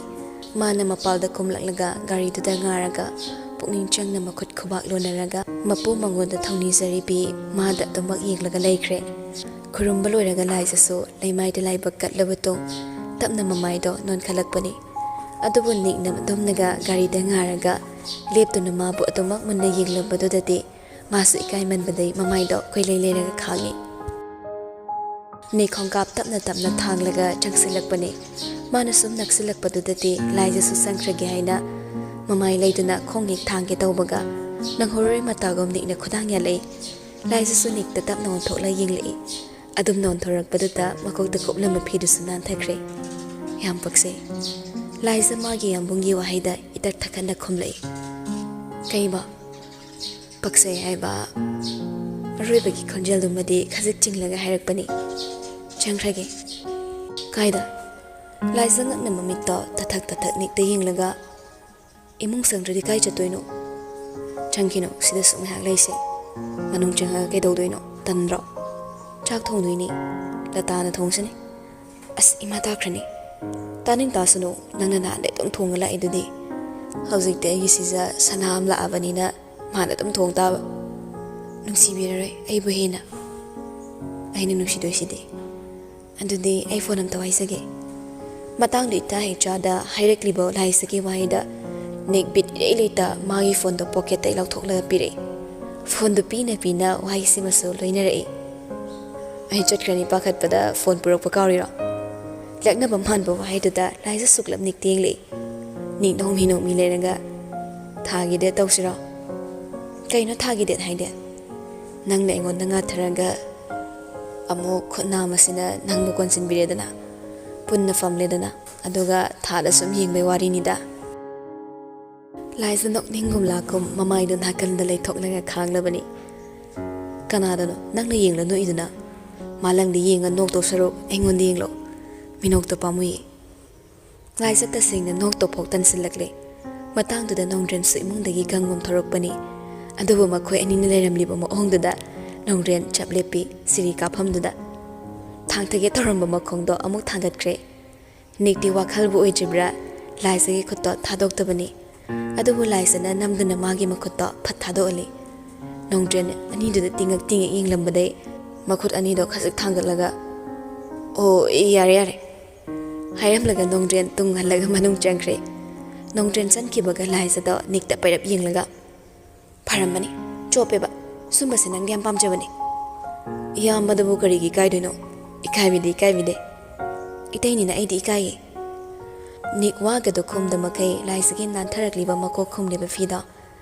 ꯃꯥꯅ ꯃꯄꯥꯜꯗ ꯀꯨꯝꯂꯛꯂꯒ ꯒꯥꯔꯤꯗꯨꯗ ꯉꯥꯔꯒ ꯄꯨꯛꯅꯤꯡ ꯆꯪꯅ ꯃꯈꯨꯠ ꯈꯨꯕꯥꯛ ꯂꯣꯟꯅꯔꯒ ꯃꯄꯨ ꯃꯉꯣꯟꯗ ꯊꯧꯅꯤꯖꯔꯤꯕꯤ ꯃꯥꯗ ꯑꯗꯨꯃꯛ ꯌꯦꯡꯂꯒ ꯂꯩꯈ꯭ꯔꯦ꯫ ꯈꯨꯔꯨꯝꯕ ꯂꯣꯏꯔꯒ ꯂꯥꯏꯖꯁꯨ ꯂꯩꯃꯥꯏꯗ ꯂꯥꯏꯕꯛ ꯀꯠꯂꯕ ꯇꯨꯡ ꯇꯞꯅ ꯃꯃꯥꯏꯗꯣ ꯅꯣꯟꯈꯠꯂꯛꯄꯅꯤ꯫ ꯑꯗꯨꯕꯨ ꯅꯤꯛꯅ ꯇꯨꯝꯂꯒ ꯒꯥꯔꯤꯗ ꯉꯥꯔꯒ ꯂꯦꯞꯇꯨꯅ ꯃꯥꯕꯨ ꯑꯗꯨꯃꯛ ꯃꯨꯟꯅ ꯌꯦꯡꯂꯝꯕꯗꯨꯗꯗꯤ ꯃꯥꯁꯨ ꯏꯀꯥꯏꯃꯟꯕꯗꯩ ꯃꯃꯥꯏꯗꯣ ꯀꯣꯏꯂꯩ ꯂꯩꯔꯒ ꯈꯥꯡꯉꯤ꯫ ꯅꯤꯛ ꯈꯣꯡꯀꯥꯞ ꯇꯞꯅ ꯇꯞꯅ ꯊꯥꯡꯂꯒ ꯆꯪꯁꯤꯜꯂꯛꯄꯅꯤ꯫ ꯃꯥꯅ ꯁꯨꯝ ꯅꯛꯁꯤꯜꯂꯛꯄꯗꯨꯗꯗꯤ ꯂꯥꯏꯖꯁꯨ ꯆꯪꯈ꯭ꯔꯒꯦ ꯍꯥꯏꯅ ꯃꯃꯥꯏ ꯂꯩꯗꯨꯅ ꯈꯣꯡ ꯍꯦꯛ ꯊꯥꯡꯒꯦ ꯇꯧꯕꯒ ꯅꯪꯍꯧꯔꯣꯏ ꯃꯇꯥꯒꯨꯝ ꯅꯤꯛꯅ ꯈꯨꯗꯥꯡ ꯌꯥꯜꯂꯛꯏ꯫ ꯂꯥꯏꯖꯁꯨ ꯅꯤꯛꯇ ꯇꯞꯅ ꯑꯣꯟꯊꯣꯛꯂ ꯌꯦꯡꯂꯛꯏ꯫ ꯑꯗꯨꯝꯅ ꯑꯣꯟꯊꯣꯔꯛꯄꯗꯨꯗ ꯃꯀꯣꯛꯇ ꯀꯨꯞꯂꯝꯕ ꯐꯤꯗꯨꯁꯨ ꯅꯥꯟꯊꯈ꯭ꯔꯦ꯫ ꯌꯥꯝ ꯄꯛꯆꯩ꯫ ꯂꯥꯏꯖ ꯃꯥꯒꯤ ꯌꯥꯝꯕꯨꯡꯒꯤ ꯋꯥꯍꯩꯗ ꯏꯇꯛ ꯊꯛꯀꯠꯅ ꯈꯨꯝꯂꯛꯏ꯫ ꯀꯩꯕ? ꯄꯛꯆꯩ ꯍꯥꯏꯕ꯫ ꯑꯔꯣꯏꯕꯒꯤ ꯈꯣꯟꯖꯦꯜꯗꯨꯃꯗꯤ ꯈꯖꯤꯛ ꯆꯤꯡꯂꯒ ꯍꯥꯏꯔꯛꯄꯅꯤ꯫ ꯆꯪꯈ꯭ꯔꯒꯦ꯫ ꯀꯥꯏꯗ? ꯂꯥꯏꯖ ꯉꯛꯅ ꯃꯃꯤꯠꯇꯣ ꯇꯊꯛ ꯇꯊꯛ ꯅꯤꯛꯇ ꯌꯦꯡꯂꯒ, ꯏꯃꯨꯡ ꯆꯪꯗ꯭ꯔꯗꯤ ꯀꯥꯏ ꯆꯠꯇꯣꯏꯅꯣ? ꯆꯪꯈꯤꯅꯣ, ꯁꯤꯗꯁꯨ ꯉꯥꯏꯍꯥꯛ ꯂꯩꯁꯦ꯫ ꯃꯅꯨꯡ ꯆꯪꯉꯒ ꯀꯩꯗꯧꯗꯣꯏꯅꯣ? ꯇꯟꯗ꯭ꯔꯣ? ꯆꯥꯛ ꯊꯣꯡꯗꯣꯏꯅꯤ꯫ ꯂꯇꯥꯅ ꯊꯣꯡꯁꯤꯅꯤ꯫ ꯑꯁ, ꯏꯃꯥ ꯇꯥꯈ꯭ꯔꯅꯤ꯫ ꯇꯥꯅꯤꯡ ꯇꯥꯁꯅꯨ, ꯅꯪꯅ ꯅꯍꯥꯟꯗꯩ ꯑꯗꯨꯝ ꯊꯣꯡꯉ ꯂꯥꯛꯏꯗꯨꯗꯤ꯫ ꯍꯧꯖꯤꯛꯇꯤ ꯑꯩꯒꯤ ꯁꯤꯖ ꯁꯅꯥ ꯑꯃ ꯂꯥꯛꯑꯕꯅꯤꯅ ꯃꯥꯅ ꯑꯗꯨꯝ ꯊꯣꯡ ꯇꯥꯕ꯫ ꯅꯨꯡꯁꯤꯕꯤꯔꯔꯣꯏ ꯑꯩꯕꯨ ꯍꯦꯟꯅ꯫ ꯑꯩꯅ ꯅꯨꯡꯁꯤꯗꯣꯏꯁꯤꯗꯤ꯫ ꯑꯗꯨꯗꯤ ꯑꯩ ꯐꯣꯟ ꯑꯝꯇ ꯋꯥꯏꯖꯒꯦ꯫ ꯃꯇꯥꯡꯗꯨ ꯏꯇꯥ ꯍꯦꯛ ꯆꯥꯗ ꯍꯥꯏꯔꯛꯂꯤꯕ ꯂꯥꯏꯖꯒꯤ ꯋꯥꯍꯩꯗ ꯅꯤꯛ ꯕꯤꯠ ꯏꯔꯩ ꯂꯩꯇ ꯃꯥꯒꯤ ꯐꯣꯟꯗꯣ ꯄꯣꯀꯦꯠꯇꯩ ꯂꯧꯊꯣꯛꯂꯒ ꯄꯤꯔꯛꯏ꯫ ꯐꯣꯟꯗꯨ ꯄꯤꯅ ꯄꯤꯅ ꯋꯥꯍꯩꯁꯤꯃꯁꯨ ꯂꯣꯏꯅꯔꯛꯏ꯫ "ꯑꯩ ꯆꯠꯈ꯭ꯔꯅꯤ ꯄꯥꯈꯠꯄꯗ ꯐꯣꯟ ꯄꯨꯔꯛꯄ ꯀꯥꯎꯔꯤꯔꯣ?" ꯂꯛꯅꯕ ꯃꯥꯟꯕ ꯋꯥꯍꯩꯗꯨꯗ ꯂꯥꯏꯖ ꯁꯨꯛꯂꯞ ꯅꯤꯛꯇꯤ ꯌꯦꯡꯂꯛꯏ꯫ ꯅꯤꯛ ꯅꯣꯡꯃꯤ ꯅꯣꯡꯃꯤ ꯂꯩꯔꯒ, "ꯊꯥꯒꯤ ꯗꯦꯠ ꯇꯧꯁꯤꯔꯣ?" "ꯀꯩꯅꯣ ꯊꯥꯒꯤ ꯗꯦꯠ ꯍꯥꯏꯗꯤ?" "ꯅꯪꯅ ꯑꯩꯉꯣꯟꯗ ꯉꯥꯊꯔꯒ ꯑꯃꯨꯛ ꯈꯨꯠ ꯅꯥꯝꯃꯁꯤꯅ ꯅꯪꯕꯨ ꯀꯣꯟꯁꯤꯟꯕꯤꯔꯦꯗꯅ, ꯄꯨꯟꯅ ꯐꯝꯂꯦꯗꯅ, ꯑꯗꯨꯒ ꯊꯥꯗ ꯁꯨꯝ ꯌꯦꯡꯕꯩ ꯋꯥꯔꯤꯅꯤꯗ꯫" ꯂꯥꯏꯖ ꯅꯣꯛꯅꯤꯡꯒꯨꯝ ꯂꯥꯛꯀꯨꯝ ꯃꯃꯥꯏꯗꯨ ꯅꯥꯀꯟꯗ ꯂꯩꯊꯣꯛꯂꯒ ꯈꯥꯡꯂꯕꯅꯤ꯫ "ꯀꯅꯥꯗꯅꯣ ꯅꯪꯅ ꯌꯦꯡꯂ ꯅꯣꯛꯏꯗꯨꯅ? ꯃꯥꯂꯪꯗ ꯌꯦꯡꯉ ꯅꯣꯛꯇꯧ ꯁꯔꯨꯛ ꯑꯩꯉꯣꯟꯗ ꯌꯦꯡꯂꯣ꯫ ꯃꯤꯅꯣꯛꯇꯣ ꯄꯥꯝꯃꯨꯏ꯫" ꯂꯥꯏꯖ ꯇꯁꯦꯡꯅ ꯅꯣꯛꯇꯧ ꯐꯥꯎ ꯇꯟꯁꯤꯜꯂꯛꯂꯦ꯫ ꯃꯇꯥꯡꯗꯨꯗ ꯅꯣꯡꯗ꯭ꯔꯦꯟꯁꯨ ꯏꯃꯨꯡꯗꯒꯤ ꯒꯪ ꯒꯨꯝ ꯊꯣꯔꯛꯄꯅꯤ꯫ ꯑꯗꯨꯕꯨ ꯃꯈꯣꯏ ꯑꯅꯤꯅ ꯂꯩꯔꯝꯂꯤꯕ ꯃꯑꯣꯡꯗꯨꯗ ꯅꯣꯡꯗ꯭ꯔꯦꯟ ꯆꯞ ꯂꯦꯞꯄꯤ, ꯁꯤꯔꯤ ꯀꯥꯐꯝꯗꯨꯗ꯫ ꯊꯥꯡꯊꯒꯦ ꯇꯧꯔꯝꯕ ꯃꯈꯣꯡꯗꯣ ꯑꯃꯨꯛ ꯊꯥꯡꯒꯠꯈ꯭ꯔꯦ꯫ ꯅꯤꯛꯇꯤ ꯋꯥꯈꯜꯕꯨ ꯑꯣꯏꯗ꯭ꯔꯤꯕ꯭ꯔꯥ, ꯂꯥꯏꯖꯒꯤ ꯈꯨꯠꯇꯣ ꯊꯥꯗꯣꯛꯇꯕꯅꯤ꯫ ꯑꯗꯨꯕꯨ ꯂꯥꯏꯖꯅ ꯅꯝꯗꯨꯅ ꯃꯥꯒꯤ ꯃꯈꯨꯠꯇꯣ ꯐꯠ ꯊꯥꯗꯣꯛꯍꯜꯂꯤ꯫ ꯅꯣꯡꯗ꯭ꯔꯦꯟ ꯑꯅꯤꯗꯨꯗ ꯇꯤꯡꯉꯛ ꯇꯤꯡꯉꯛ ꯌꯦꯡꯂꯝꯕꯗꯩ ꯃꯈꯨꯠ ꯑꯅꯤꯗꯣ ꯈꯖꯤꯛ ꯊꯥꯡꯒꯠꯂꯒ, "ꯑꯣ, ꯌꯥꯔꯦ, ꯌꯥꯔꯦ," ꯍꯥꯏꯔꯝꯂꯒ ꯅꯣꯡꯗ꯭ꯔꯦꯟ ꯇꯨꯡ ꯍꯜꯂꯒ ꯃꯅꯨꯡ ꯆꯪꯈ꯭ꯔꯦ꯫ ꯅꯣꯡꯗ꯭ꯔꯦꯟ ꯆꯪꯈꯤꯕꯒ ꯂꯥꯏꯖꯗꯣ ꯅꯤꯛꯇ ꯄꯩꯔꯞ ꯌꯦꯡꯂꯒ, "ꯐꯔꯝꯃꯅꯤ, ꯆꯣꯞꯄꯦꯕ꯫ ꯁꯨꯝꯕꯁꯦ ꯅꯪꯗꯤ ꯌꯥꯝ ꯄꯥꯝꯖꯕꯅꯤ꯫" "ꯏꯌꯥꯝꯕꯗꯕꯨ ꯀꯔꯤꯒꯤ ꯏꯀꯥꯏꯗꯣꯏꯅꯣ? ꯏꯀꯥꯏꯕꯤꯗꯦ, ꯏꯀꯥꯏꯕꯤꯗꯦ꯫ ꯏꯇꯩꯅꯤꯅ ꯑꯩꯗꯤ ꯏꯀꯥꯏꯌꯦ꯫" ꯅꯤꯛ ꯋꯥꯒꯗꯣ ꯈꯨꯝꯗ ꯃꯈꯩ ꯂꯥꯏꯖꯒꯤ ꯅꯥꯟꯊꯔꯛꯂꯤꯕ ꯃꯀꯣꯛ ꯈꯨꯝꯂꯤꯕ ꯐꯤꯗꯣ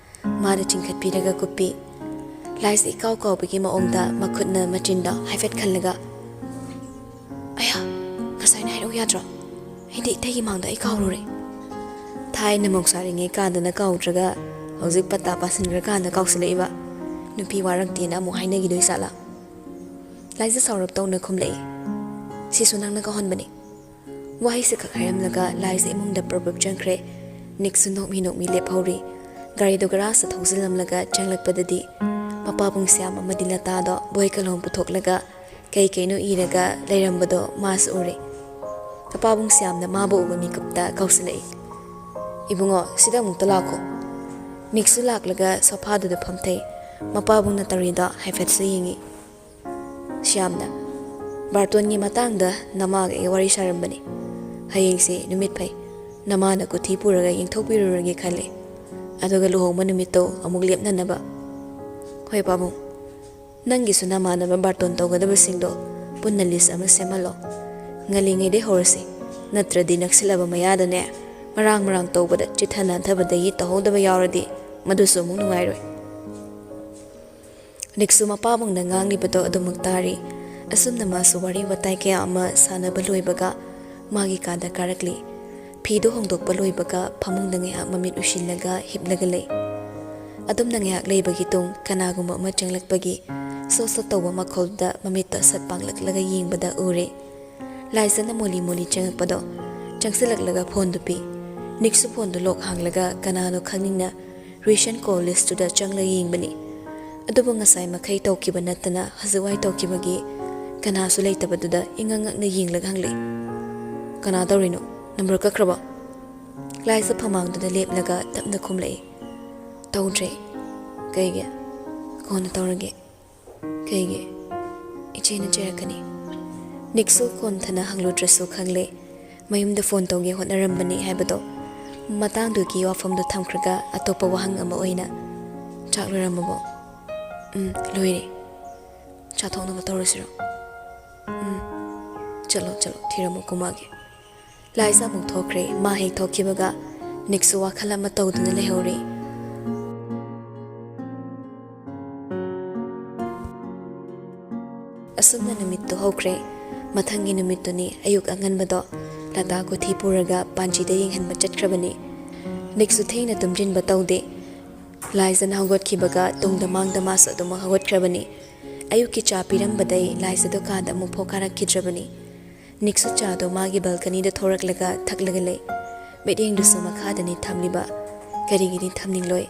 ꯃꯥꯅ ꯆꯤꯡꯈꯠꯄꯤꯔꯒ ꯀꯨꯞꯄꯤ꯫ ꯂꯥꯏꯖ ꯏꯀꯥꯎ ꯀꯥꯎꯕꯒꯤ ꯃꯑꯣꯡꯗ ꯃꯈꯨꯠꯅ ꯃꯆꯤꯟꯗꯣ ꯍꯥꯏꯐꯦꯠ ꯈꯜꯂꯒ, "ꯑꯌꯥ, ꯉꯁꯥꯏꯅ ꯍꯥꯏꯔꯛꯎ ꯌꯥꯗ꯭ꯔꯣ? ꯑꯩꯗꯤ ꯏꯇꯩꯒꯤ ꯃꯥꯡꯗ ꯑꯩ ꯀꯥꯎꯔꯨꯔꯦ꯫" ꯊꯥꯏꯅ ꯃꯧꯁꯥꯔꯤꯉꯩ ꯀꯥꯟꯗꯅ ꯀꯥꯎꯗ꯭ꯔꯒ ꯍꯧꯖꯤꯛ ꯄꯇꯥ ꯄꯥꯁꯤꯟꯈ꯭ꯔꯀꯥꯟꯗ ꯀꯥꯎꯁꯤꯜꯂꯛꯏꯕ꯫ ꯅꯨꯄꯤ ꯋꯥꯔꯛꯇꯦꯅ ꯑꯃꯨꯛ ꯍꯥꯏꯅꯈꯤꯗꯣꯏ ꯖꯥꯠꯂꯥ? ꯂꯥꯏꯖ ꯁꯥꯎꯔꯞ ꯇꯧꯅ ꯈꯨꯝꯂꯛꯏ꯫ "ꯁꯤꯁꯨ ꯅꯪꯅ ꯀꯥꯎꯍꯟꯕꯅꯤ꯫" ꯋꯥꯍꯩꯁꯦ ꯈꯛ ꯍꯥꯏꯔꯝꯂꯒ ꯂꯥꯏꯖ ꯏꯃꯨꯡꯗ ꯄ꯭ꯔꯞ ꯄ꯭ꯔꯞ ꯆꯪꯈ꯭ꯔꯦ꯫ ꯅꯤꯛꯁꯨ ꯅꯣꯛꯃꯤ ꯅꯣꯛꯃꯤ ꯂꯦꯞꯍꯧꯔꯤ꯫ ꯒꯥꯔꯤꯗꯣ ꯒꯔꯥꯖꯇ ꯊꯧꯖꯤꯜꯂꯝꯂꯒ ꯆꯪꯂꯛꯄꯗꯗꯤ ꯃꯄꯥꯕꯨꯡ ꯁ꯭ꯌꯥꯝ ꯑꯃꯗꯤ ꯂꯇꯥꯗꯣ ꯕꯣꯏ ꯀꯂꯣꯝ ꯄꯨꯊꯣꯛꯂꯒ ꯀꯩ ꯀꯩꯅꯣ ꯏꯔꯒ ꯂꯩꯔꯝꯕꯗꯣ ꯃꯥꯁꯨ ꯎꯔꯦ꯫ ꯃꯄꯥꯕꯨꯡ ꯁ꯭ꯌꯥꯝꯅ ꯃꯥꯕꯨ ꯎꯕ ꯃꯤꯀꯨꯞꯇ ꯀꯧꯁꯤꯜꯂꯛꯏ꯫ "ꯏꯕꯨꯡꯉꯣ, ꯁꯤꯗ ꯑꯃꯨꯛꯇ ꯂꯥꯛꯈꯣ꯫" ꯅꯤꯛꯁꯨ ꯂꯥꯛꯂꯒ ꯁꯣꯐꯥꯗꯨꯗ ꯐꯝꯊꯩ꯫ ꯃꯄꯥꯕꯨꯡꯅ ꯇꯧꯔꯤꯗꯣ ꯍꯥꯏꯐꯦꯠꯁꯨ ꯌꯦꯡꯉꯤ꯫ ꯁ꯭ꯌꯥꯝꯅ, "ꯕꯥꯔꯇꯣꯟꯒꯤ ꯃꯇꯥꯡꯗ ꯅꯃꯥꯒ ꯑꯩ ꯋꯥꯔꯤ ꯁꯥꯔꯝꯕꯅꯤ꯫ ꯍꯌꯦꯡꯁꯦ ꯅꯨꯃꯤꯠ ꯐꯩ꯫ ꯅꯃꯥꯅ ꯀꯨꯊꯤ ꯄꯨꯔꯒ ꯌꯦꯡꯊꯣꯛꯄꯤꯔꯨꯔꯒꯦ ꯈꯜꯂꯤ꯫ ꯑꯗꯨꯒ ꯂꯨꯍꯣꯡꯕ ꯅꯨꯃꯤꯠꯇꯣ ꯑꯃꯨꯛ ꯂꯦꯞꯅꯅꯕ꯫" "ꯍꯣꯏ ꯄꯥꯕꯨꯡ, ꯅꯪꯒꯤꯁꯨ ꯅꯃꯥꯟꯅꯕ ꯕꯥꯔꯇꯣꯟ ꯇꯧꯒꯗꯕꯁꯤꯡꯗꯣ ꯄꯨꯟꯅ ꯂꯤꯁ ꯑꯃ ꯁꯦꯝꯍꯜꯂꯣ꯫ ꯉꯜꯂꯤꯉꯩꯗꯩ ꯍꯧꯔꯁꯤ, ꯅꯠꯇ꯭ꯔꯗꯤ ꯅꯛꯁꯤꯜꯂꯕ ꯃꯌꯥꯗꯅꯦ ꯃꯔꯥꯡ ꯃꯔꯥꯡ ꯇꯧꯕꯗ ꯆꯤꯠꯊ ꯅꯥꯟꯊꯕꯗꯒꯤ ꯇꯧꯍꯧꯗꯕ ꯌꯥꯎꯔꯗꯤ ꯃꯗꯨꯁꯨ ꯑꯃꯨꯛ ꯅꯨꯡꯉꯥꯏꯔꯣꯏ꯫" ꯅꯤꯛꯁꯨ ꯃꯄꯥꯕꯨꯡꯅ ꯉꯥꯡꯂꯤꯕꯗꯣ ꯑꯗꯨꯃꯛ ꯇꯥꯔꯤ꯫ ꯑꯁꯨꯝꯅ ꯃꯥꯁꯨ ꯋꯥꯔꯤ ꯋꯥꯇꯥꯏ ꯀꯌꯥ ꯑꯃ ꯁꯥꯟꯅꯕ ꯂꯣꯏꯕꯒ ꯃꯥꯒꯤ ꯀꯥꯗ ꯀꯥꯔꯛꯂꯤ꯫ ꯐꯤꯗꯨ ꯍꯣꯡꯗꯣꯛꯄ ꯂꯣꯏꯕꯒ ꯐꯃꯨꯡꯗ ꯉꯥꯏꯍꯥꯛ ꯃꯃꯤꯠ ꯎꯏꯁꯤꯜꯂꯒ ꯍꯤꯞꯂꯒ ꯂꯩ꯫ ꯑꯗꯨꯝꯅ ꯉꯥꯏꯍꯥꯛ ꯂꯩꯕꯒꯤ ꯇꯨꯡ ꯀꯅꯥꯒꯨꯝꯕ ꯑꯃ ꯆꯪꯂꯛꯄꯒꯤ ꯁꯣꯠ ꯁꯣꯠ ꯇꯧꯕ ꯃꯈꯣꯜꯗ ꯃꯃꯤꯠꯇ ꯁꯠ ꯄꯥꯡꯂꯛꯂꯒ ꯌꯦꯡꯕꯗ ꯎꯔꯦ꯫ ꯂꯥꯏꯖꯅ ꯃꯣꯂꯤ ꯃꯣꯂꯤ ꯆꯪꯉꯛꯄꯗꯣ ꯆꯪꯁꯤꯜꯂꯛꯂꯒ ꯐꯣꯟꯗꯨ ꯄꯤ꯫ ꯅꯤꯛꯁꯨ ꯐꯣꯟꯗꯨ ꯂꯣꯛ ꯍꯥꯡꯂꯒ ꯀꯅꯥꯅꯣ ꯈꯪꯅꯤꯡꯅ ꯔꯤꯁꯦꯟ ꯀꯣꯜ ꯂꯤꯁꯇꯨꯗ ꯆꯪꯂꯒ ꯌꯦꯡꯕꯅꯤ꯫ ꯑꯗꯨꯕꯨ ꯉꯁꯥꯏ ꯃꯈꯩ ꯇꯧꯈꯤꯕ ꯅꯠꯇꯅ ꯍꯧꯖꯤꯛꯋꯥꯏ ꯇꯧꯈꯤꯕꯒꯤ ꯀꯅꯥꯁꯨ ꯂꯩꯇꯕꯗꯨꯗ ꯏꯉꯛ ꯉꯛꯅ ꯌꯦꯡꯂꯒ ꯍꯪꯂꯛꯏ, "ꯀꯅꯥ ꯇꯧꯔꯤꯅꯣ? ꯅꯝꯕꯔ ꯀꯛꯈ꯭ꯔꯕꯣ?" ꯂꯥꯏꯖ ꯐꯃꯥꯡꯗꯨꯗ ꯂꯦꯞꯂꯒ ꯇꯞꯅ ꯈꯨꯝꯂꯛꯏ, "ꯇꯧꯗ꯭ꯔꯦ꯫" "ꯀꯩꯒꯤ?" "ꯀꯣꯟꯅ ꯇꯧꯔꯒꯦ꯫" "ꯀꯩꯒꯤ?" "ꯏꯆꯦꯅ ꯆꯩꯔꯛꯀꯅꯤ꯫" ꯅꯤꯛꯁꯨ ꯀꯣꯟꯊꯅ ꯍꯪꯂꯨꯗ꯭ꯔꯁꯨ ꯈꯪꯂꯦ꯫ ꯃꯌꯨꯝꯗ ꯐꯣꯟ ꯇꯧꯒꯦ ꯍꯣꯠꯅꯔꯝꯕꯅꯤ ꯍꯥꯏꯕꯗꯣ ꯃꯇꯥꯡꯗꯨꯒꯤ ꯋꯥꯐꯝꯗꯨ ꯊꯝꯈ꯭ꯔꯒ ꯑꯇꯣꯞꯄ ꯋꯥꯍꯪ ꯑꯃ ꯑꯣꯏꯅ, "ꯆꯥꯛ ꯂꯣꯏꯔꯝꯃꯕꯣ?" "ꯎꯝ, ꯂꯣꯏꯔꯦ꯫ ꯆꯥꯊꯣꯛꯅꯕ ꯇꯧꯔꯁꯤꯔꯣ?" "ꯎꯝ, ꯆꯠꯂꯣ, ꯆꯠꯂꯣ, ꯊꯤꯔꯝꯃꯣ, ꯀꯨꯝꯃꯛꯑꯒꯦ꯫" ꯂꯥꯏꯖ ꯑꯃꯨꯛ ꯊꯣꯛꯈ꯭ꯔꯦ꯫ ꯃꯥ ꯍꯦꯛ ꯊꯣꯛꯈꯤꯕꯒ ꯅꯤꯛꯁꯨ ꯋꯥꯈꯜ ꯑꯃ ꯇꯧꯗꯨꯅ ꯂꯩꯍꯧꯔꯦ꯫ ꯑꯁꯨꯝꯅ ꯅꯨꯃꯤꯠꯇꯨ ꯍꯧꯈ꯭ꯔꯦ꯫ ꯃꯊꯪꯒꯤ ꯅꯨꯃꯤꯠꯇꯨꯅꯤ ꯑꯌꯨꯛ ꯑꯉꯟꯕꯗꯣ ꯂꯇꯥ ꯀꯣꯊꯤ ꯄꯨꯔꯒ ꯄꯥꯟꯖꯤꯗ ꯌꯦꯡꯍꯟꯕ ꯆꯠꯈ꯭ꯔꯕꯅꯤ꯫ ꯅꯤꯛꯁꯨ ꯊꯦꯡꯅ ꯇꯨꯝꯁꯤꯟꯕ ꯇꯧꯗꯦ꯫ ꯂꯥꯏꯖꯅ ꯍꯧꯒꯠꯈꯤꯕꯒ ꯇꯨꯡꯗ ꯃꯥꯡꯗ ꯃꯥꯁꯨ ꯑꯗꯨꯃꯛ ꯍꯧꯒꯠꯈ꯭ꯔꯕꯅꯤ꯫ ꯑꯌꯨꯛꯀꯤ ꯆꯥ ꯄꯤꯔꯝꯕꯗꯩ ꯂꯥꯏꯖꯗꯣ ꯀꯥꯗ ꯑꯃꯨꯛ ꯐꯥꯎ ꯀꯥꯔꯛꯈꯤꯗ꯭ꯔꯕꯅꯤ꯫ ꯅꯤꯛꯁꯨ ꯆꯥꯗꯣ ꯃꯥꯒꯤ ꯕꯜꯀꯅꯤꯗ ꯊꯣꯔꯛꯂꯒ ꯊꯛꯂꯒ ꯂꯩ꯫ ꯃꯤꯠꯌꯦꯡꯗꯨꯁꯨ ꯃꯈꯥꯗꯅꯤ ꯊꯝꯂꯤꯕ꯫ ꯀꯔꯤꯒꯤꯗꯤ ꯊꯝꯅꯤꯡꯂꯣꯏ?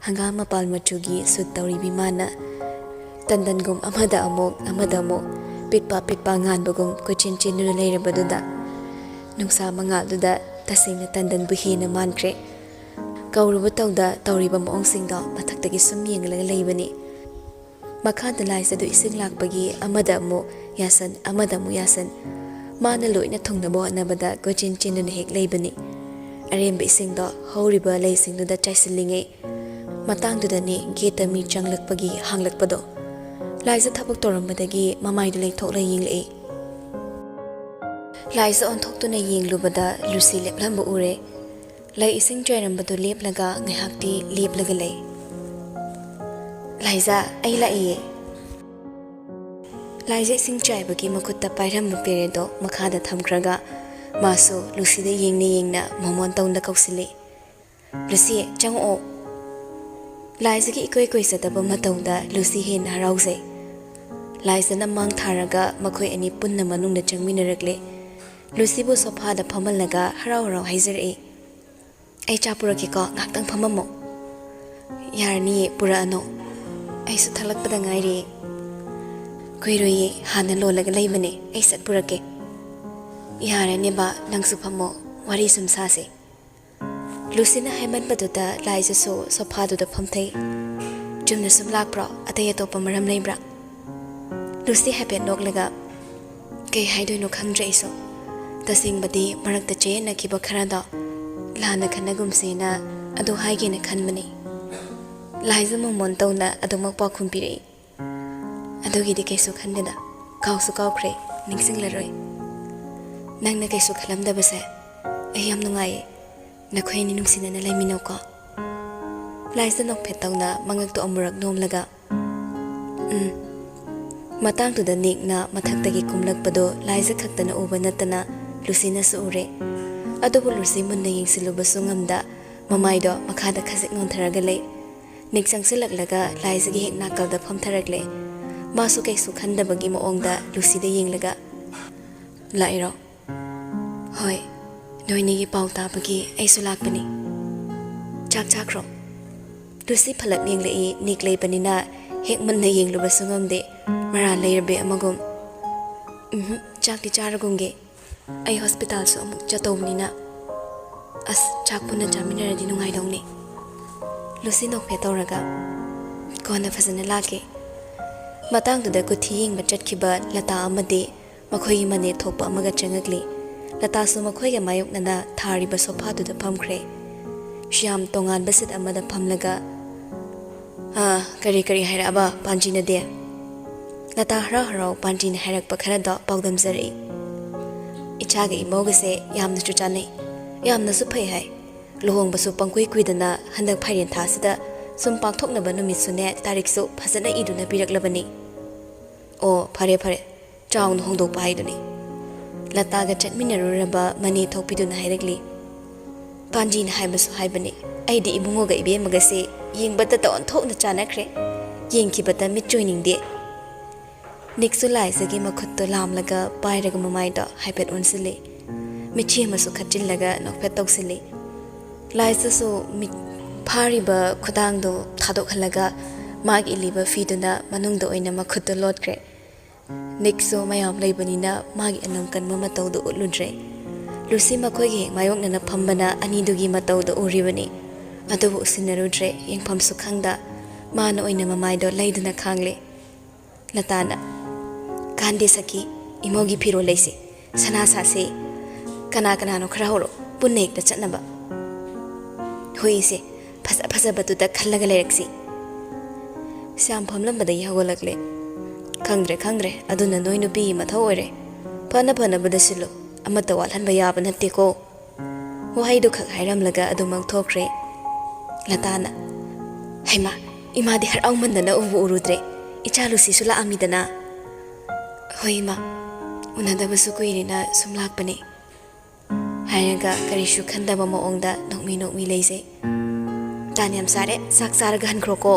ꯍꯪꯒꯥꯝ ꯃꯄꯥꯜ ꯃꯆꯨꯒꯤ ꯁꯨꯠ ꯇꯧꯔꯤꯕꯤ ꯃꯥꯅ ꯇꯟꯗꯟꯒꯨꯝ ꯑꯃꯗ ꯑꯃꯨꯛ, ꯑꯃꯗ ꯑꯃꯨꯛ ꯄꯤꯠꯄ ꯄꯤꯠꯄ ꯉꯥꯟꯕꯒꯨꯝ ꯀꯣꯏꯆꯦꯟ ꯆꯦꯟꯗꯨꯅ ꯂꯩꯔꯕꯗꯨꯗ ꯅꯨꯡꯁꯥ ꯃꯉꯥꯜꯗꯨꯗ ꯇꯁꯦꯡꯅ ꯇꯟꯗꯟꯕꯨ ꯍꯦꯟꯅ ꯃꯥꯟꯈ꯭ꯔꯦ꯫ ꯀꯧꯔꯨꯕ ꯇꯧꯗ ꯇꯧꯔꯤꯕ ꯃꯑꯣꯡꯁꯤꯡꯗꯣ ꯃꯊꯛꯇꯒꯤ ꯁꯨꯝ ꯌꯦꯡꯂꯒ ꯂꯩꯕꯅꯤ꯫ ꯃꯈꯥꯗ ꯂꯥꯏꯖꯗꯨ ꯏꯁꯤꯡ ꯂꯥꯛꯄꯒꯤ ꯑꯃꯗ ꯑꯃꯨꯛ ꯌꯥꯁꯟ, ꯑꯃꯗ ꯑꯃꯨꯛ ꯌꯥꯁꯟ꯫ ꯃꯥꯅ ꯂꯣꯏꯅ ꯊꯨꯡꯅꯕ ꯍꯣꯠꯅꯕꯗ ꯀꯣꯏꯆꯦꯟ ꯆꯦꯟꯗꯨꯅ ꯍꯦꯛ ꯂꯩꯕꯅꯤ꯫ ꯑꯔꯦꯝꯕ ꯏꯁꯤꯡꯗꯣ ꯍꯧꯔꯤꯕ ꯂꯩꯁꯤꯡꯗꯨꯗ ꯆꯥꯏꯁꯤꯜꯂꯤꯉꯩ ꯃꯇꯥꯡꯗꯨꯗꯅꯤ ꯒꯦꯠꯇ ꯃꯤ ꯆꯪꯂꯛꯄꯒꯤ ꯍꯥꯡꯂꯛꯄꯗꯣ꯫ ꯂꯥꯏꯖꯥ ꯊꯕꯛ ꯇꯧꯔꯝꯕꯗꯒꯤ ꯃꯃꯥꯏꯗꯨ ꯂꯩꯊꯣꯛꯂ ꯌꯦꯡꯂꯛꯏ꯫ ꯂꯥꯏꯖꯥ ꯑꯣꯟꯊꯣꯛꯇꯨꯅ ꯌꯦꯡꯂꯨꯕꯗ ꯂꯨꯁꯤ ꯂꯦꯞꯂꯝꯕ ꯎꯔꯦ꯫ ꯂꯩ ꯏꯁꯤꯡ ꯆꯥꯏꯔꯝꯕꯗꯨ ꯂꯦꯞꯂꯒ ꯉꯥꯏꯍꯥꯛꯇꯤ ꯂꯦꯞꯂꯒ ꯂꯩ꯫ "ꯂꯥꯏꯖꯥ, ꯑꯩ ꯂꯥꯛꯏꯌꯦ꯫" ꯂꯥꯏꯖꯥ ꯏꯁꯤꯡ ꯆꯥꯏꯕꯒꯤ ꯃꯈꯨꯠꯇ ꯄꯥꯏꯔꯝꯕ ꯄꯦꯔꯦꯗꯣ ꯃꯈꯥꯗ ꯊꯝꯈ꯭ꯔꯒ ꯃꯥꯁꯨ ꯂꯨꯁꯤꯗ ꯌꯦꯡꯅ ꯌꯦꯡꯅ ꯃꯣꯃꯣꯟ ꯇꯧꯅ ꯀꯧꯁꯤꯜꯂꯤ꯫ "ꯂꯨꯁꯤ, ꯆꯪꯉꯛꯑꯣ꯫" ꯂꯥꯏꯖꯥꯒꯤ ꯏꯀꯨꯏ ꯀꯨꯏꯖꯗꯕ ꯃꯇꯧꯗ ꯂꯨꯁꯤ ꯍꯦꯟꯅ ꯍꯔꯥꯎꯖꯩ꯫ ꯂꯥꯏꯖꯥꯅ ꯃꯥꯡ ꯊꯥꯔꯒ ꯃꯈꯣꯏ ꯑꯅꯤ ꯄꯨꯟꯅ ꯃꯅꯨꯡꯗ ꯆꯪꯃꯤꯟꯅꯔꯛꯂꯦ꯫ ꯂꯨꯁꯤꯕꯨ ꯁꯣꯐꯥꯗ ꯐꯝꯍꯜꯂꯒ ꯍꯔꯥꯎ ꯍꯔꯥꯎ ꯍꯥꯏꯖꯔꯛꯏ, "ꯑꯩ ꯆꯥ ꯄꯨꯔꯛꯀꯦꯀꯣ, ꯉꯥꯏꯍꯥꯛꯇꯪ ꯐꯝꯃꯝꯃꯣ꯫" "ꯌꯥꯔꯅꯤꯌꯦ, ꯄꯨꯔꯛꯑꯅꯣ꯫ ꯑꯩꯁꯨ ꯊꯛꯂꯛꯄꯗ ꯉꯥꯏꯔꯤꯌꯦ꯫" "ꯀꯨꯏꯔꯣꯏꯌꯦ, ꯍꯥꯟꯅ ꯂꯣꯜꯂꯒ ꯂꯩꯕꯅꯦ, ꯑꯩ ꯁꯠ ꯄꯨꯔꯛꯀꯦ꯫" "ꯌꯥꯔꯦꯅꯦ ꯕꯥ, ꯅꯪꯁꯨ ꯐꯝꯃꯣ, ꯋꯥꯔꯤ ꯁꯨꯝ ꯁꯥꯁꯦ꯫" ꯂꯨꯁꯤꯅ ꯍꯥꯏꯃꯟꯕꯗꯨꯗ ꯂꯥꯏꯖꯥꯁꯨ ꯁꯣꯐꯥꯗꯨꯗ ꯐꯝꯊꯩ꯫ "ꯆꯨꯝꯅ ꯁꯨꯝ ꯂꯥꯛꯄ꯭ꯔꯣ? ꯑꯇꯩ ꯑꯇꯣꯞꯄ ꯃꯔꯝ ꯂꯩꯕ꯭ꯔꯥ?" ꯂꯨꯁꯤ ꯍꯥꯏꯐꯦꯠ ꯅꯣꯛꯂꯒ, "ꯀꯩ ꯍꯥꯏꯗꯣꯏꯅꯣ ꯈꯪꯗ꯭ꯔꯦ ꯑꯩꯁꯨ꯫ ꯇꯁꯦꯡꯕꯗꯤ ꯃꯔꯛꯇ ꯆꯌꯦꯠꯅꯈꯤꯕ ꯈꯔꯗꯣ ꯂꯥꯟꯅ ꯈꯟꯅꯒꯨꯝꯁꯦꯅ ꯑꯗꯨ ꯍꯥꯏꯒꯦꯅ ꯈꯟꯕꯅꯤ꯫" ꯂꯥꯏꯖꯥ ꯃꯣꯃꯣꯟ ꯇꯧꯅ ꯑꯗꯨꯃꯛ ꯄꯥꯎꯈꯨꯝ ꯄꯤꯔꯛꯏ꯫ "ꯑꯗꯨꯒꯤꯗꯤ ꯀꯩꯁꯨ ꯈꯟꯗꯦꯗ, ꯀꯥꯎꯁꯨ ꯀꯥꯎꯈ꯭ꯔꯦ, ꯅꯤꯡꯁꯤꯡꯂꯔꯣꯏ꯫ ꯅꯪꯅ ꯀꯩꯁꯨ ꯈꯜꯂꯝꯗꯕꯁꯦ ꯑꯩ ꯌꯥꯝ ꯅꯨꯡꯉꯥꯏꯌꯦ꯫ ꯅꯈꯣꯏ ꯑꯅꯤ ꯅꯨꯡꯁꯤꯅꯅ ꯂꯩꯃꯤꯟꯅꯧꯀꯣ꯫" ꯂꯥꯏꯖꯥ ꯅꯣꯛꯐꯦꯠ ꯇꯧꯅ ꯃꯉꯛꯇꯣ ꯑꯃꯨꯔꯛ ꯅꯣꯝꯂꯒ, "ꯎꯝ꯫" ꯃꯇꯥꯡꯗꯨꯗ ꯅꯤꯛꯅ ꯃꯊꯛꯇꯒꯤ ꯀꯨꯝꯂꯛꯄꯗꯨ ꯂꯥꯏꯖꯥ ꯈꯛꯇꯅ ꯎꯕ ꯅꯠꯇꯅ ꯂꯨꯁꯤꯅꯁꯨ ꯎꯔꯦ꯫ ꯑꯗꯨꯕꯨ ꯂꯨꯁꯤ ꯃꯨꯟꯅ ꯌꯦꯡꯁꯤꯜꯂꯨꯕꯁꯨ ꯉꯝꯗ ꯃꯃꯥꯏꯗꯣ ꯃꯈꯥꯗ ꯈꯖꯤꯛ ꯅꯣꯟꯊꯔꯒ ꯂꯩ꯫ ꯅꯤꯛ ꯆꯪꯁꯤꯜꯂꯛꯂꯒ ꯂꯥꯏꯖꯥꯒꯤ ꯍꯦꯛ ꯅꯥꯀꯜꯗ ꯐꯝꯊꯔꯛꯂꯦ꯫ ꯃꯥꯁꯨ ꯀꯩꯁꯨ ꯈꯟꯗꯕꯒꯤ ꯃꯑꯣꯡꯗ ꯂꯨꯁꯤꯗ ꯌꯦꯡꯂꯒ, "ꯂꯥꯛꯏꯔꯣ?" "ꯍꯣꯏ, ꯅꯣꯏꯅꯤꯒꯤ ꯄꯥꯎ ꯇꯥꯕꯒꯤ ꯑꯩꯁꯨ ꯂꯥꯛꯄꯅꯤ꯫ ꯆꯥꯛ ꯆꯥꯈ꯭ꯔꯣ?" ꯂꯨꯁꯤ ꯐꯂꯞ ꯌꯦꯡꯂꯛꯏ, ꯅꯤꯛ ꯂꯩꯕꯅꯤꯅ ꯍꯦꯛ ꯃꯨꯟꯅ ꯌꯦꯡꯂꯨꯕꯁꯨ ꯉꯝꯗꯦ, ꯃꯔꯥꯜ ꯂꯩꯔꯕꯤ ꯑꯃꯒꯨꯝ꯫ "ꯎꯝꯍꯨꯝ, ꯆꯥꯛꯇꯤ ꯆꯥꯔꯒꯨꯝꯒꯦ꯫ ꯑꯩ ꯍꯣꯁꯄꯤꯇꯥꯜꯁꯨ ꯑꯃꯨꯛ ꯆꯠꯇꯧꯕꯅꯤꯅ꯫ ꯑꯁ, ꯆꯥꯛ ꯄꯨꯟꯅ ꯆꯥꯃꯤꯟꯅꯔꯗꯤ ꯅꯨꯡꯉꯥꯏꯗꯧꯅꯤ꯫" ꯂꯨꯁꯤ ꯅꯣꯛꯐꯦꯠ ꯇꯧꯔꯒ, "ꯀꯣꯟꯅ ꯐꯖꯅ ꯂꯥꯛꯀꯦ꯫" ꯃꯇꯥꯡꯗꯨꯗ ꯀꯨꯊꯤ ꯌꯦꯡꯕ ꯆꯠꯈꯤꯕ ꯂꯇꯥ ꯑꯃꯗꯤ ꯃꯈꯣꯏꯒꯤ ꯃꯅꯦ ꯊꯣꯛꯄ ꯑꯃꯒ ꯆꯪꯉꯛꯂꯤ꯫ ꯂꯇꯥꯁꯨ ꯃꯈꯣꯏꯒ ꯃꯥꯌꯣꯛꯅꯅ ꯊꯥꯔꯤꯕ ꯁꯣꯐꯥꯗꯨꯗ ꯐꯝꯈ꯭ꯔꯦ꯫ ꯁ꯭ꯌꯥꯝ ꯇꯣꯉꯥꯟꯕ ꯁꯤꯠ ꯑꯃꯗ ꯐꯝꯂꯒ ꯑꯥ, ꯀꯔꯤ ꯀꯔꯤ ꯍꯥꯏꯔꯛꯑꯕ ꯄꯥꯟꯖꯤꯅꯗꯤ? ꯂꯇꯥ ꯍꯔꯥꯎ ꯍꯔꯥꯎ ꯄꯥꯟꯖꯤꯅ ꯍꯥꯏꯔꯛꯄ ꯈꯔꯗꯣ ꯄꯥꯎꯗꯝꯖꯔꯛꯏ꯫ "ꯏꯆꯥꯒ ꯏꯃꯧꯒꯁꯦ ꯌꯥꯝꯅꯁꯨ ꯆꯥꯟꯅꯩ, ꯌꯥꯝꯅꯁꯨ ꯐꯩ ꯍꯥꯏ꯫ ꯂꯨꯍꯣꯡꯕꯁꯨ ꯄꯪꯀꯨꯏ ꯀꯨꯏꯗꯅ ꯍꯟꯗꯛ ꯐꯥꯏꯔꯦꯟ ꯊꯥꯁꯤꯗ ꯁꯨꯝ ꯄꯥꯡꯊꯣꯛꯅꯕ ꯅꯨꯃꯤꯠꯁꯨꯅꯦ, ꯇꯥꯔꯤꯛꯁꯨ ꯐꯖꯅ ꯏꯗꯨꯅ ꯄꯤꯔꯛꯂꯕꯅꯤ꯫ ꯑꯣ, ꯐꯔꯦ ꯐꯔꯦ, ꯆꯥꯎꯅ ꯍꯣꯡꯗꯣꯛꯄ ꯍꯥꯏꯗꯨꯅꯤ"꯫ ꯂꯇꯥꯒ ꯆꯠꯃꯤꯟꯅꯔꯨꯔꯕ ꯃꯅꯦ ꯊꯣꯛꯄꯤꯗꯨꯅ ꯍꯥꯏꯔꯛꯂꯤ꯫ "ꯄꯥꯟꯖꯤꯅ ꯍꯥꯏꯕꯁꯨ ꯍꯥꯏꯕꯅꯤ, ꯑꯩꯗꯤ ꯏꯕꯨꯡꯉꯣꯒ ꯏꯕꯦꯝꯃꯒꯁꯦ ꯌꯦꯡꯕꯗꯇ ꯑꯣꯟꯊꯣꯛꯅ ꯆꯥꯟꯅꯈ꯭ꯔꯦ꯫ ꯌꯦꯡꯈꯤꯕꯗ ꯃꯤꯠ ꯆꯣꯏꯅꯤꯡꯗꯦ"꯫ ꯅꯤꯛꯁꯨ ꯂꯥꯏꯖꯒꯤ ꯃꯈꯨꯠꯇꯣ ꯂꯥꯝꯂꯒ ꯄꯥꯏꯔꯒ ꯃꯃꯥꯏꯗꯣ ꯍꯥꯏꯐꯦꯠ ꯑꯣꯟꯁꯤꯜꯂꯤ꯫ ꯃꯤꯠꯁꯤ ꯑꯃꯁꯨ ꯈꯠꯆꯤꯜꯂꯒ ꯅꯣꯛꯐꯦꯠ ꯇꯧꯁꯤꯜꯂꯤ꯫ ꯂꯥꯏꯖꯁꯨ ꯃꯤꯠ ꯐꯥꯔꯤꯕ ꯈꯨꯗꯥꯡꯗꯣ ꯊꯥꯗꯣꯛꯍꯜꯂꯒ ꯃꯥꯒꯤ ꯏꯜꯂꯤꯕ ꯐꯤꯗꯨꯅ ꯃꯅꯨꯡꯗ ꯑꯣꯏꯅ ꯃꯈꯨꯠꯇꯣ ꯂꯣꯠꯈ꯭ꯔꯦ꯫ ꯅꯤꯛꯁꯨ ꯃꯌꯥꯝ ꯂꯩꯕꯅꯤꯅ ꯃꯥꯒꯤ ꯑꯅꯝ ꯀꯟꯕ ꯃꯇꯧꯗꯨ ꯎꯠꯂꯨꯗ꯭ꯔꯦ꯫ ꯂꯨꯁꯤ ꯃꯈꯣꯏꯒꯤ ꯍꯦꯛ ꯃꯥꯌꯣꯛꯅꯅ ꯐꯝꯕꯅ ꯑꯅꯤꯗꯨꯒꯤ ꯃꯇꯧꯗꯨ ꯎꯔꯤꯕꯅꯤ꯫ ꯑꯗꯨꯕꯨ ꯎꯁꯤꯟꯅꯔꯨꯗ꯭ꯔꯦ, ꯌꯦꯡꯐꯝꯁꯨ ꯈꯪꯗ ꯃꯥꯅ ꯑꯣꯏꯅ ꯃꯃꯥꯏꯗꯣ ꯂꯩꯗꯨꯅ ꯈꯥꯡꯂꯦ꯫ ꯂꯇꯥꯅ, "ꯀꯥꯟꯗꯦ ꯁꯈꯤ, ꯏꯃꯧꯒꯤ ꯐꯤꯔꯣꯜ ꯂꯩꯁꯦ, ꯁꯅꯥ ꯁꯥꯁꯦ꯫ ꯀꯅꯥ ꯀꯅꯥꯅꯣ ꯈꯔ ꯍꯧꯔꯣ, ꯄꯨꯟꯅ ꯍꯦꯛꯇ ꯆꯠꯅꯕ꯫ ꯍꯣꯏ ꯏꯆꯦ, ꯐꯖ ꯐꯖꯕꯗꯨꯗ ꯈꯜꯂꯒ ꯂꯩꯔꯛꯁꯤ"꯫ ꯁ꯭ꯌꯥꯝ ꯐꯝꯂꯝꯕꯗꯒꯤ ꯍꯧꯒꯠꯂꯛꯂꯦ꯫ "ꯈꯪꯗ꯭ꯔꯦ, ꯈꯪꯗ꯭ꯔꯦ, ꯑꯗꯨꯅ ꯅꯣꯏ ꯅꯨꯄꯤꯒꯤ ꯃꯊꯧ ꯑꯣꯏꯔꯦ꯫ ꯐꯅ ꯐꯅꯕꯗ ꯁꯤꯜꯂꯨ, ꯑꯃꯠꯇ ꯋꯥꯠꯍꯟꯕ ꯌꯥꯕ ꯅꯠꯇꯦꯀꯣ"꯫ ꯋꯥꯍꯩꯗꯨ ꯈꯛ ꯍꯥꯏꯔꯝꯂꯒ ꯑꯗꯨꯃꯛ ꯊꯣꯛꯈ꯭ꯔꯦ꯫ ꯂꯇꯥꯅ, "ꯍꯩꯃꯥ, ꯏꯃꯥꯗꯤ ꯍꯔꯥꯎꯃꯟꯗꯅ ꯎꯕꯨ ꯎꯔꯨꯗ꯭ꯔꯦ꯫ ꯏꯆꯥ ꯂꯨꯁꯤꯁꯨ ꯂꯥꯛꯑꯝꯃꯤꯗꯅ"꯫ "ꯍꯣꯏ ꯏꯃꯥ, ꯎꯅꯗꯕꯁꯨ ꯀꯨꯏꯔꯦꯅ ꯁꯨꯝ ꯂꯥꯛꯄꯅꯦ"꯫ ꯍꯥꯏꯔꯒ ꯀꯔꯤꯁꯨ ꯈꯟꯗꯕ ꯃꯑꯣꯡꯗ ꯅꯣꯛꯃꯤ ꯅꯣꯛꯃꯤ ꯂꯩꯖꯩ꯫ "ꯇꯥꯟ ꯌꯥꯝ ꯆꯥꯔꯦ, ꯆꯥꯛ ꯆꯥꯔꯒ ꯍꯟꯈ꯭ꯔꯣꯀꯣ"꯫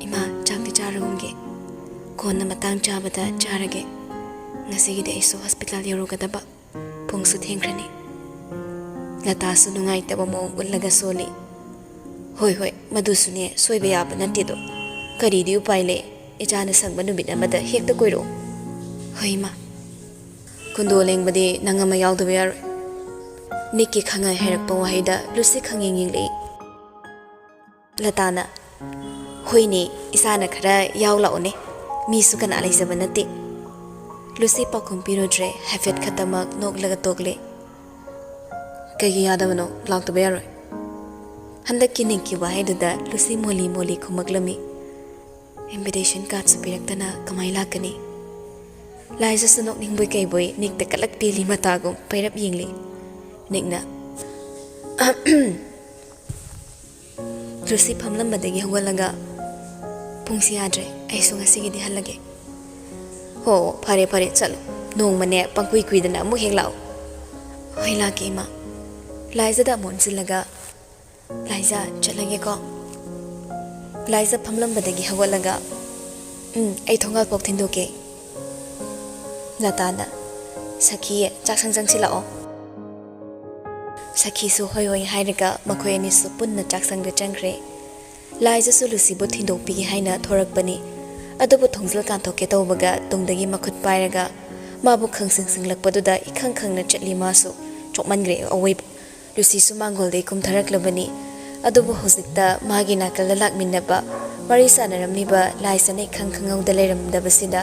"ꯏꯃꯥ, ꯆꯥꯛꯇꯤ ꯆꯥꯔꯒꯨꯝꯒꯦ꯫ ꯀꯣꯟꯅ ꯃꯇꯥꯡ ꯆꯥꯕꯗ ꯆꯥꯔꯒꯦ꯫ ꯉꯁꯤꯒꯤꯗꯤ ꯑꯩꯁꯨ ꯍꯣꯁꯄꯤꯇꯥꯜ ꯌꯧꯔꯨꯒꯗꯕ꯫ ꯄꯨꯡꯁꯨ ꯊꯦꯡꯈ꯭ꯔꯅꯤ"꯫ ꯂꯇꯥꯁꯨ ꯅꯨꯡꯉꯥꯏꯇꯕ ꯃꯑꯣꯡ ꯎꯠꯂꯒ ꯁꯣꯜꯂꯤ꯫ "ꯍꯣꯏ, ꯍꯣꯏ, ꯃꯗꯨꯁꯨꯅꯦ, ꯁꯣꯏꯕ ꯌꯥꯕ ꯅꯠꯇꯦꯗꯣ꯫ ꯀꯔꯤꯗꯤ ꯎꯄꯥꯏ ꯂꯩ? ꯏꯆꯥꯅ ꯁꯪꯕ ꯅꯨꯃꯤꯠ ꯑꯃꯗ ꯍꯦꯛꯇ ꯀꯣꯏꯔꯛꯑꯣ"꯫ "ꯍꯣꯏ, ꯏꯃꯥ"꯫ "ꯀꯨꯟꯗꯣ ꯂꯦꯡꯕꯗꯤ ꯅꯪ ꯑꯃ ꯌꯥꯎꯗꯕ ꯌꯥꯔꯣꯏ"꯫ ꯅꯤꯛꯀꯤ ꯈꯪꯉꯥꯏ ꯍꯥꯏꯔꯛꯄ ꯋꯥꯍꯩꯗ ꯂꯨꯁꯤ ꯈꯪꯌꯦꯡ ꯌꯦꯡꯂꯛꯏ꯫ ꯂꯇꯥꯅ, "ꯍꯣꯏꯅꯦ, ꯏꯆꯥꯅ ꯈꯔ ꯌꯥꯎ ꯂꯥꯛꯑꯣꯅꯦ, ꯃꯤꯁꯨ ꯀꯅꯥ ꯂꯩꯖꯕ ꯅꯠꯇꯦ"꯫ ꯂꯨꯁꯤ ꯄꯥꯎꯈꯨꯝ ꯄꯤꯔꯨꯗ꯭ꯔꯦ, ꯍꯥꯏꯐꯦꯠ ꯈꯛꯇꯃꯛ ꯅꯣꯛꯂꯒ ꯇꯣꯛꯂꯦ꯫ "ꯀꯩꯒꯤ ꯌꯥꯗꯕꯅꯣ? ꯂꯥꯛꯇꯕ ꯌꯥꯔꯣꯏ"꯫ ꯍꯟꯗꯛꯀꯤ ꯅꯤꯛꯀꯤ ꯋꯥꯍꯩꯗꯨꯗ ꯂꯨꯁꯤ ꯃꯣꯂꯤ ꯃꯣꯂꯤ ꯈꯨꯝꯃꯛꯂꯝꯃꯤ꯫ "ꯏꯟꯚꯤꯇꯦꯁꯟ ꯀꯥꯔꯗꯁꯨ ꯄꯤꯔꯛꯇꯅ ꯀꯃꯥꯏ ꯂꯥꯛꯀꯅꯤ?" ꯂꯥꯏꯖꯁꯨ ꯅꯣꯛꯅꯤꯡꯕꯣꯏ ꯀꯩꯕꯣꯏ ꯅꯤꯛꯇ ꯀꯂꯛ ꯄꯦꯜꯂꯤ ꯃꯇꯥꯒꯨꯝ ꯄꯩꯔꯞ ꯌꯦꯡꯂꯤ꯫ ꯅꯤꯛꯅ, "ꯂꯨꯁꯤ ꯐꯝꯂꯝꯕꯗꯒꯤ ꯍꯧꯒꯠꯂꯒ, 'ꯄꯨꯡꯁꯤ ꯌꯥꯗ꯭ꯔꯦ, ꯑꯩꯁꯨ ꯉꯁꯤꯒꯤꯗꯤ ꯍꯜꯂꯒꯦ.'" "ꯍꯣ, ꯐꯔꯦ ꯐꯔꯦ, ꯆꯠꯂꯣ꯫ ꯅꯣꯡꯃꯅꯦ ꯄꯪꯀꯨꯏ ꯀꯨꯏꯗꯅ ꯑꯃꯨꯛ ꯍꯦꯛ ꯂꯥꯛꯑꯣ꯫" "ꯍꯣꯏ, ꯂꯥꯛꯀꯦ ꯏꯃꯥ꯫" ꯂꯥꯏꯖꯗ ꯑꯃꯨꯛ ꯑꯣꯟꯁꯤꯜꯂꯒ, "ꯂꯥꯏꯖ, ꯆꯠꯂꯒꯦꯀꯣ꯫" ꯂꯥꯏꯖ ꯐꯝꯂꯝꯕꯗꯒꯤ ꯍꯧꯒꯠꯂꯒ, "ꯎꯝ, ꯑꯩ ꯊꯣꯡꯒꯥꯜ ꯐꯥꯎ ꯊꯤꯟꯗꯣꯛꯀꯦ꯫" ꯂꯇꯥꯅ, "ꯁꯈꯤ, ꯆꯥꯛꯁꯪ ꯆꯪꯁꯤꯜꯂꯛꯑꯣ꯫" ꯁꯈꯤꯁꯨ ꯍꯣꯏ ꯍꯣꯏ ꯍꯥꯏꯔꯒ ꯃꯈꯣꯏ ꯑꯅꯤꯁꯨ ꯄꯨꯟꯅ ꯆꯥꯛꯁꯪꯗ ꯆꯪꯈ꯭ꯔꯦ꯫ ꯂꯥꯏꯖꯁꯨ ꯂꯨꯁꯤꯕꯨ ꯊꯤꯟꯗꯣꯛꯄꯤꯒꯦ ꯍꯥꯏꯅ ꯊꯣꯔꯛꯄꯅꯤ꯫ ꯑꯗꯨꯕꯨ ꯊꯣꯡꯖꯤꯜ ꯀꯥꯟꯊꯣꯛꯀꯦ ꯇꯧꯕꯒ ꯇꯨꯡꯗꯒꯤ ꯃꯈꯨꯠ ꯄꯥꯏꯔꯒ ꯃꯥꯕꯨ ꯈꯪꯁꯤꯡ ꯁꯤꯡꯂꯛꯄꯗꯨꯗ ꯏꯈꯪ ꯈꯪꯅ ꯆꯠꯂꯤ ꯃꯥꯁꯨ꯫ ꯆꯣꯞꯃꯟꯈ꯭ꯔꯦ ꯑꯋꯣꯏꯕ꯫ ꯂꯨꯁꯤꯁꯨ ꯃꯥꯡꯒꯣꯜꯗꯩ ꯀꯨꯝꯊꯔꯛꯂꯕꯅꯤ꯫ ꯑꯗꯨꯕꯨ ꯍꯧꯖꯤꯛꯇ ꯃꯥꯒꯤ ꯅꯥꯀꯜꯗ ꯂꯥꯛꯃꯤꯟꯅꯕ, ꯋꯥꯔꯤ ꯁꯥꯟꯅꯔꯝꯂꯤꯕ ꯂꯥꯏꯖꯅ ꯏꯈꯪ ꯈꯪꯍꯧꯗ ꯂꯩꯔꯝꯗꯕꯁꯤꯗ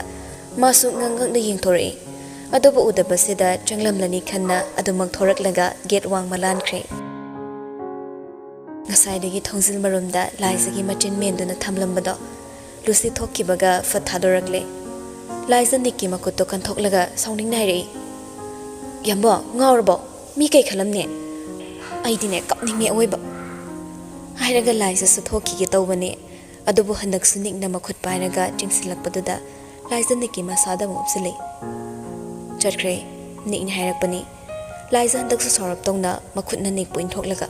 ꯃꯥꯁꯨ ꯉꯛ ꯉꯛꯅ ꯌꯦꯡꯊꯣꯔꯛꯏ꯫ ꯑꯗꯨꯕꯨ ꯎꯗꯕꯁꯤꯗ ꯆꯪꯂꯝꯂꯅꯤ ꯈꯟꯅ ꯑꯗꯨꯃꯛ ꯊꯣꯔꯛꯂꯒ ꯒꯦꯠ ꯋꯥꯡꯃ ꯂꯥꯟꯈ꯭ꯔꯦ꯫ ꯉꯁꯥꯏꯗꯒꯤ ꯊꯣꯡꯖꯤꯜ ꯃꯔꯨꯝꯗ ꯂꯥꯏꯖꯒꯤ ꯃꯆꯤꯟ ꯃꯦꯟꯗꯨꯅ ꯊꯝꯂꯝꯕꯗꯣ ꯂꯨꯁꯤ ꯊꯣꯛꯈꯤꯕꯒ ꯐꯠ ꯊꯥꯗꯣꯔꯛꯂꯦ꯫ ꯂꯥꯏꯖ ꯅꯤꯛꯀꯤ ꯃꯈꯨꯠꯇꯣ ꯀꯟꯊꯣꯛꯂꯒ ꯁꯥꯎꯅꯤꯡꯅ ꯍꯥꯏꯔꯛꯏ, "ꯌꯥꯝꯕꯣ, ꯉꯥꯎꯔꯕꯣ? ꯃꯤ ꯀꯩ ꯈꯜꯂꯝꯅꯤ? ꯑꯩꯗꯤꯅꯦ ꯀꯞꯅꯤꯡꯉꯦ ꯑꯋꯣꯏꯕ꯫" ꯍꯥꯏꯔꯒ ꯂꯥꯏꯖꯁꯨ ꯊꯣꯛꯈꯤꯒꯦ ꯇꯧꯕꯅꯦ꯫ ꯑꯗꯨꯕꯨ ꯍꯟꯗꯛꯁꯨ ꯅꯤꯛꯅ ꯃꯈꯨꯠ ꯄꯥꯏꯔꯒ ꯆꯤꯡꯁꯤꯜꯂꯛꯄꯗꯨꯗ ꯂꯥꯏꯖ ꯅꯤꯛꯀꯤ ꯃꯁꯥꯗ ꯑꯃꯨꯛ ꯎꯞꯁꯤꯜꯂꯛꯏ꯫ ꯆꯠꯈ꯭ꯔꯦ꯫ ꯅꯤꯛꯅ ꯍꯥꯏꯔꯛꯄꯅꯤ꯫ ꯂꯥꯏꯖ ꯍꯟꯗꯛꯁꯨ ꯁꯥꯎꯔꯞ ꯇꯧꯅ ꯃꯈꯨꯠꯅ ꯅꯤꯛꯄꯨ ꯏꯟꯊꯣꯛꯂꯒ,